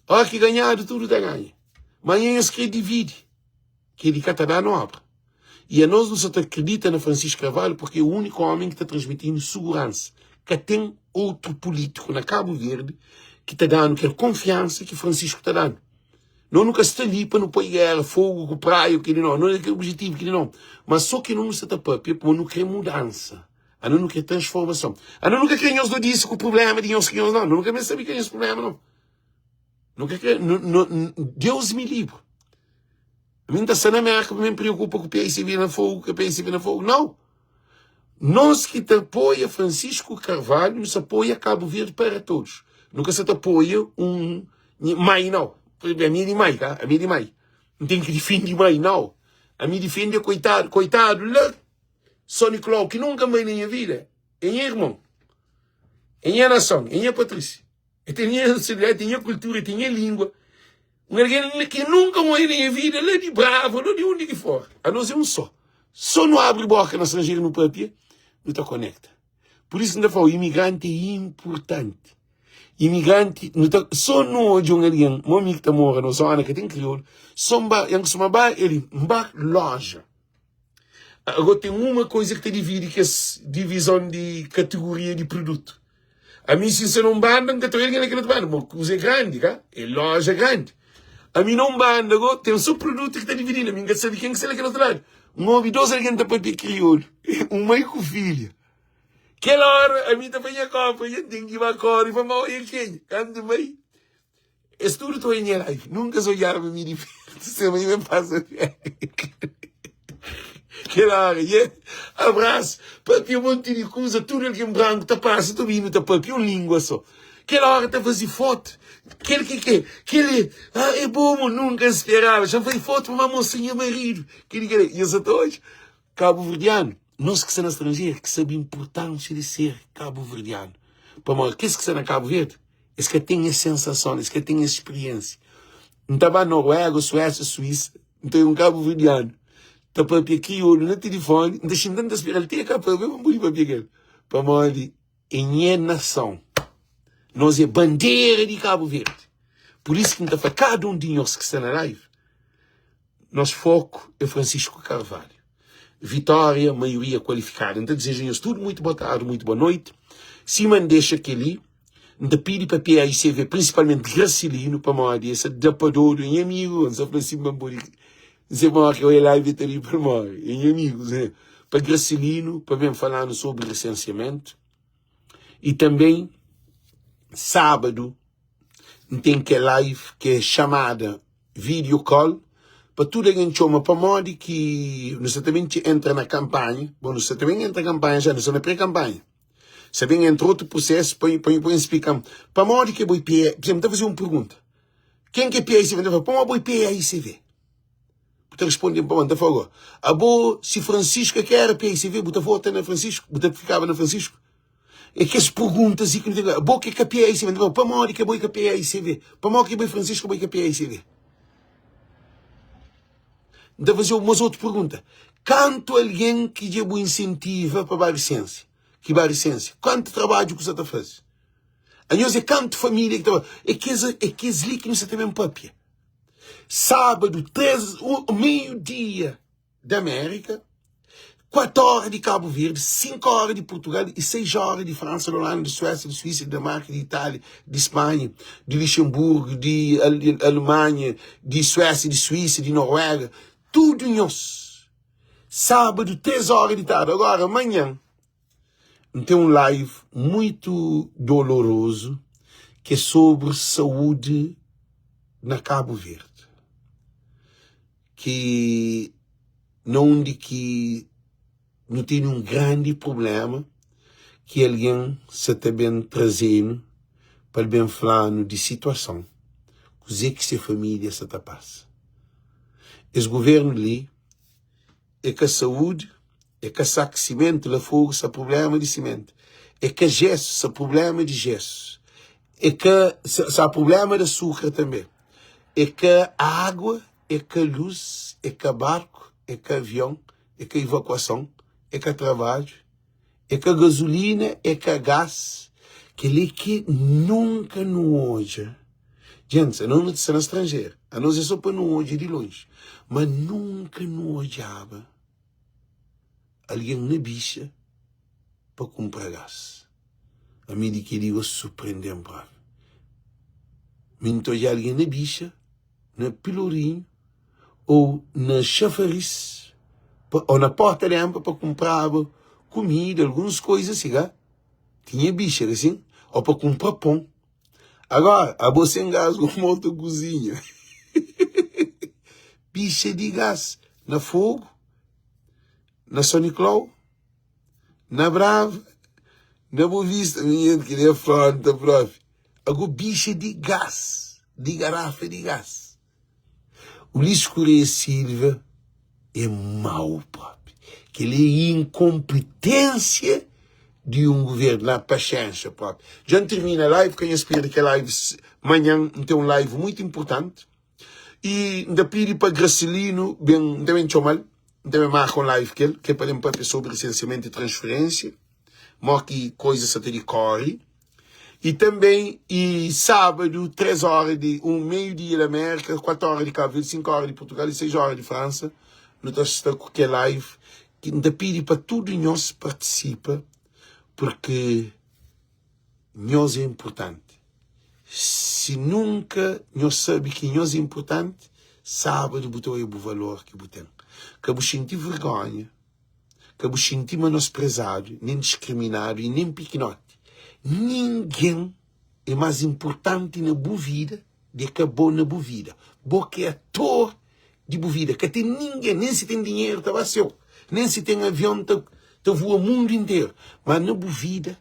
Óra ki ganhadu, tudu ta ganha. Ma nhos krê dividi. Kel-li ka ta da-nu obra. I anos nu sa ta kridita na Francisco Carvalho porque é úniku omi ki ta transmitinu suguransa. Ka ten outru pulítiku na Kabu Verdi ki ta da-nu kel konfiansa ki Francisco ta da-nu. No nu ka sta li pa nu poi géra, fogu ku praia, kel-li no. No é kel objetivu kel-li no. Ma so ki no nu sa ta papia pamo nu kre mudansa. Ano nu kre transformason. Ano nu ka kre nhos dodisi ku prublema di nhos ki nhos no. No nu ka meste sabe ki é nhos prublema no. Nu ka kre, no, no, Deus mi libra. Mi N ta sta na Merka pa mi N preokupa ku PICV na fogu, ka PICV na fogu. Nau! Nos ki ta apoia Francisco Carvalho, nu sa apoia Cabo Verde para todos. Nu ka sa ta apoia un mai, nau. Ami é di mai, ka? Ami é di mai. N ten ki difendi mai, nau. Ami difendi é koitadu, koitadu la São Nicolau, ki nunka mai na nha vida, é nha irmon, é nha nason, é nha patrícia. E ten nha nacionalidade, ten nha kultura, ten nha língua. Un algen ki nunka N oja na nha vida, la di Brava, la di undi ki for. Anos é un só. Só nu abri boka na stranjeru nu papia, nu ta konekta. Pur isu N ta fla-u, imigranti é inpurtanti. Imigranti, nu ta, so nu odja un algen, mo mi ki ta mora na zona ka ten kriolu, so N ba, N kustuma ba el, N ba loja. Ago ten uma koiza ki ta dividi kes divizon di kategoria di produtu. Ami si N sta na un banda, N ka ta odja algen na kel otu banda, mo kuza é grandi ka? É loja grandi. Ami na un banda go ten so produtu ki ta dividinu, ami N ka sabe ken ki sta na kel otu ladu. N obi dos algen ta papia kriolu, un mai ku filha. Kel ora ami ta panha kopa nha ten ki ba kori pa mau el kenha kantu bai es tudu ta oia nha life nunka es odjaba mi di pertu se mai ben pasa kel ora nha abrasu papia monti di kuza tudu algen branku ta pasa ta obi nu ta papia un lingua so kel ora ta fazi fotu kel ki ke kel ah é bo mo nunka N speraba xa fazi fotu pa ba mostra nha maridu kel kel nha sa ta odja Kabuverdianu, nos ki sta na stranjeru ki sabe inpurtánsia di ser kabuverdianu. Pamodi kes ki sta na Kabu Verdi, es ka ten es sensason, es ka ten es spiriénsia. N ta ba Noruega, Suésia, Suísa, N ta obi un kabuverdianu ta pâpia kriolu na tilifóni, N ta xinta N ta spera-l ti el ka pâpia pa N pode pâpia ku el. Pamodi é nha nason, nos é bandera di Kabu Verdi. Pur isu ki N ta fla kada un di nhos ki sta na live, Nos foku é Francisco Carvalho. Vitória, maioria kualifikada. N ta dizeja nhos tudu muitu boa tardi, muitu boa noiti. Sima N dexa kel-li, N ta pidi pa PAICV, prinsipalmenti Gracilino, pamodi e sa da pa dodu, é nha amigu, N sa fla sin pa N pode, N se modi ki oia live e ta ri pa móre, é nha amigu, pa Gracilino pa ben fala-nu sobri resensiamentu i tanben sábadu N ten kel live ki é xamada video call pa tudu algen txoma pamodi ki nu sta ta ben entra na kanpanha bon nu sta ta ben entra kanpanha ja nu sta na pre-kanpanha sta ben entra otu prusesu pa pa pa splika-m pamodi ki bo é PA pur izenplu N ta faze un pergunta ken ki é PAICV N ta fla pamodi bo é PAICV bu ta responde-m pamodi N ta fla ago abo si Francisco é ki era PAICV bu ta vota na Francisco bu ta fikaba na Francisco É kes perguntas li ki nu ten ki. Bo ki é ka PAICV, n ta fla, pamodi ki bo é ka PAICV? Pamodi ki bo é Francisco bo é ka PAICV? N ta faze-u mas otu pergunta. Kantu algen ki dja bu insentiva pa ba risensia, ki ba risensia, kantu trabadju ku sa ta faze? Anhos é kantu família ki ta ba? É kes, é kes li ki nu sa ta ben papia. Sábadu, 3, meiu dia. di Amérika, 4 óra di Kabu Verdi, 5 óra di Purtugal i 6 óra di Fransa, di Olanda, di Suésia, di Suísa, di Dinamarka, di Itália, di Spanha, di Luxemburgu, di Alemanha, di Suésia, di Suísa, di Noruega, tudu nhos. Sábadu, 3 óra di tardi. Agora, manhan, N ten un live muitu dolorozu ki é sobri saúdi na Kabu Verdi. Ki na undi ki nu tene un grandi prubléma ki algen sa ta ben traze-nu pa el ben fla-nu di situason, kuzê ki se família sa ta pasa. Es govérnu li é ka saúdi, é ka saku simentu la fogu sa prubléma di simentu, é ka jésu sa prubléma di jésu, é ka sa prubléma di asukra tanbê, é ka água, é ka lus, é ka barku, é ka avion, é ka ivakuason, é ka trabadju, é ka gazulina, é ka gás. Kel-li ki nunka nu odja. Djentis, anos nu ta sta na stranjeru, anos é so pa nu odja di lonji, ma nunka nu odjaba algen na bixa pa kunpra gás. Ami di kel-li go surprende-m propi. Mi N ta odja algen na bixa, na pilorinhu ou na xafaris pa, ou na porta lempa pa kunpraba kumida, alguns koiza si ka tinha bixa asin, ou pa kunpra pon. Agora, abo sen gás go mo ta kuzinha. Bixa di gás na fogu, na São Nicolau, na Brava, na Boa Vista, minha gente, que é fronta propi. Ago bixa di gás, di garrafa di gás. Ulisses Correia Silva é mau propi. Kel-li é inkonpetênsia di un governu. Na paxénxa propi. Dja N tirmina live, ka nhos perde kel live manhan. N ten un live muitu inpurtanti. I N ta pidi pa Gracelino ben, N ta ben txoma-l, N ta ben marka un live ku el, ki é pa ben papia sobri resensiamentu i transferênsia, mó ki koizas sa ta dikóre. I tanbê i sábadu, 3 óra di un meiu dia di Amérika, 4 óra di Kabu Verdi, 5 óra di Purtugal i 6 óra di Fransa, nu ta sta ku kel live ki N ta pidi pa tudu nhos partisipa purki nhos é inpurtanti. Si nunka nhos sabe ki nhos é inpurtanti, sábadu bu ta oia bu valor ki bu ten. Ka bu xinti vergónha. Ka bu xinti menosprezadu, nen diskriminadu i nen pikinoti. Ningen é más inpurtanti na bu vida di ka bo na bu vida. Bo ki é ator di bu vida. Ka ten ningen, nen si ten dinheru ta ba séu, nen si ten avion ta ta vua mundu interu, má na bu vida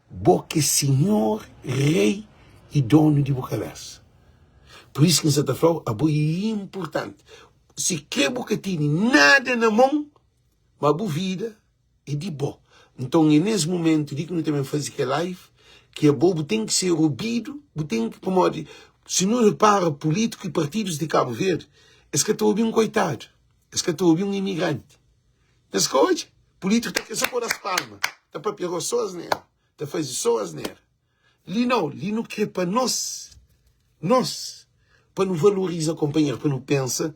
bo ki é sinhor, rei i donu di bu kabésa. Pur isu ki N sta ta fla-u, abo é inpurtanti. Si kre bu ka tene nada na mon, ma bu vida é di bo. Nton é nes mumentu li ki nu ta ben faze kel live ki abo bu ten ki ser obidu, bu ten ki pamodi si nu repara pulitiku i partidus di Kabu Verdi es ka ta obi un koitadu, es ka ta obi un imigranti. Es ka odja pulitiku ta kre so po das palma, ta papia go so asnera, ta faze so asnera. Li nau, li nu kre pa nos, nos, pa nu valoriza konpanheru, pa nu pensa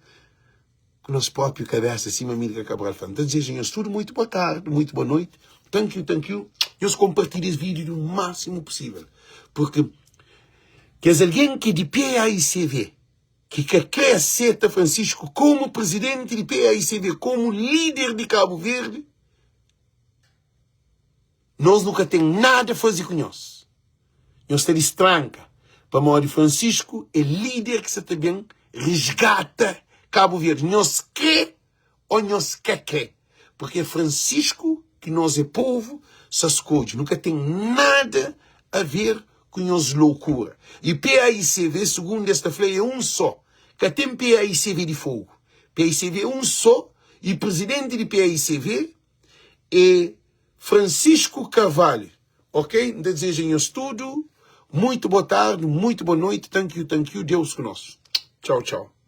ku nos propriu kabesa, sima Amílcar Cabral fla. N ta dizeja nhos tudu muitu boa tardi, muitu boa noiti, thank you, thank you. Nhos konpartilha es vídiu di másimu pusível, purki kes algen ki é di PAICV, ki ka kre aseta Francisco komu prizidenti di PAICV, komu líder di Kabu Verdi, Nos nu ka ten nada faze ku nhos. Nhos ta distranka pamodi Francisco é lider ki sa ta ben resgata Kabu Verdi. Nhos kre o nhos ka kre, porque é Francisco ki nos é povu sa skodje. Nu ka ten nada a ver ku nhos loukura. E PAICV, segundo es ta fla, é un só. Ka ten PAICV di Fogo. PAICV é un só e presidenti di PAICV é Francisco Carvalho ok nta deseja nhos tudo muito boa tarde muito boa noite thank you thank you Deus ku nos tchau tchau.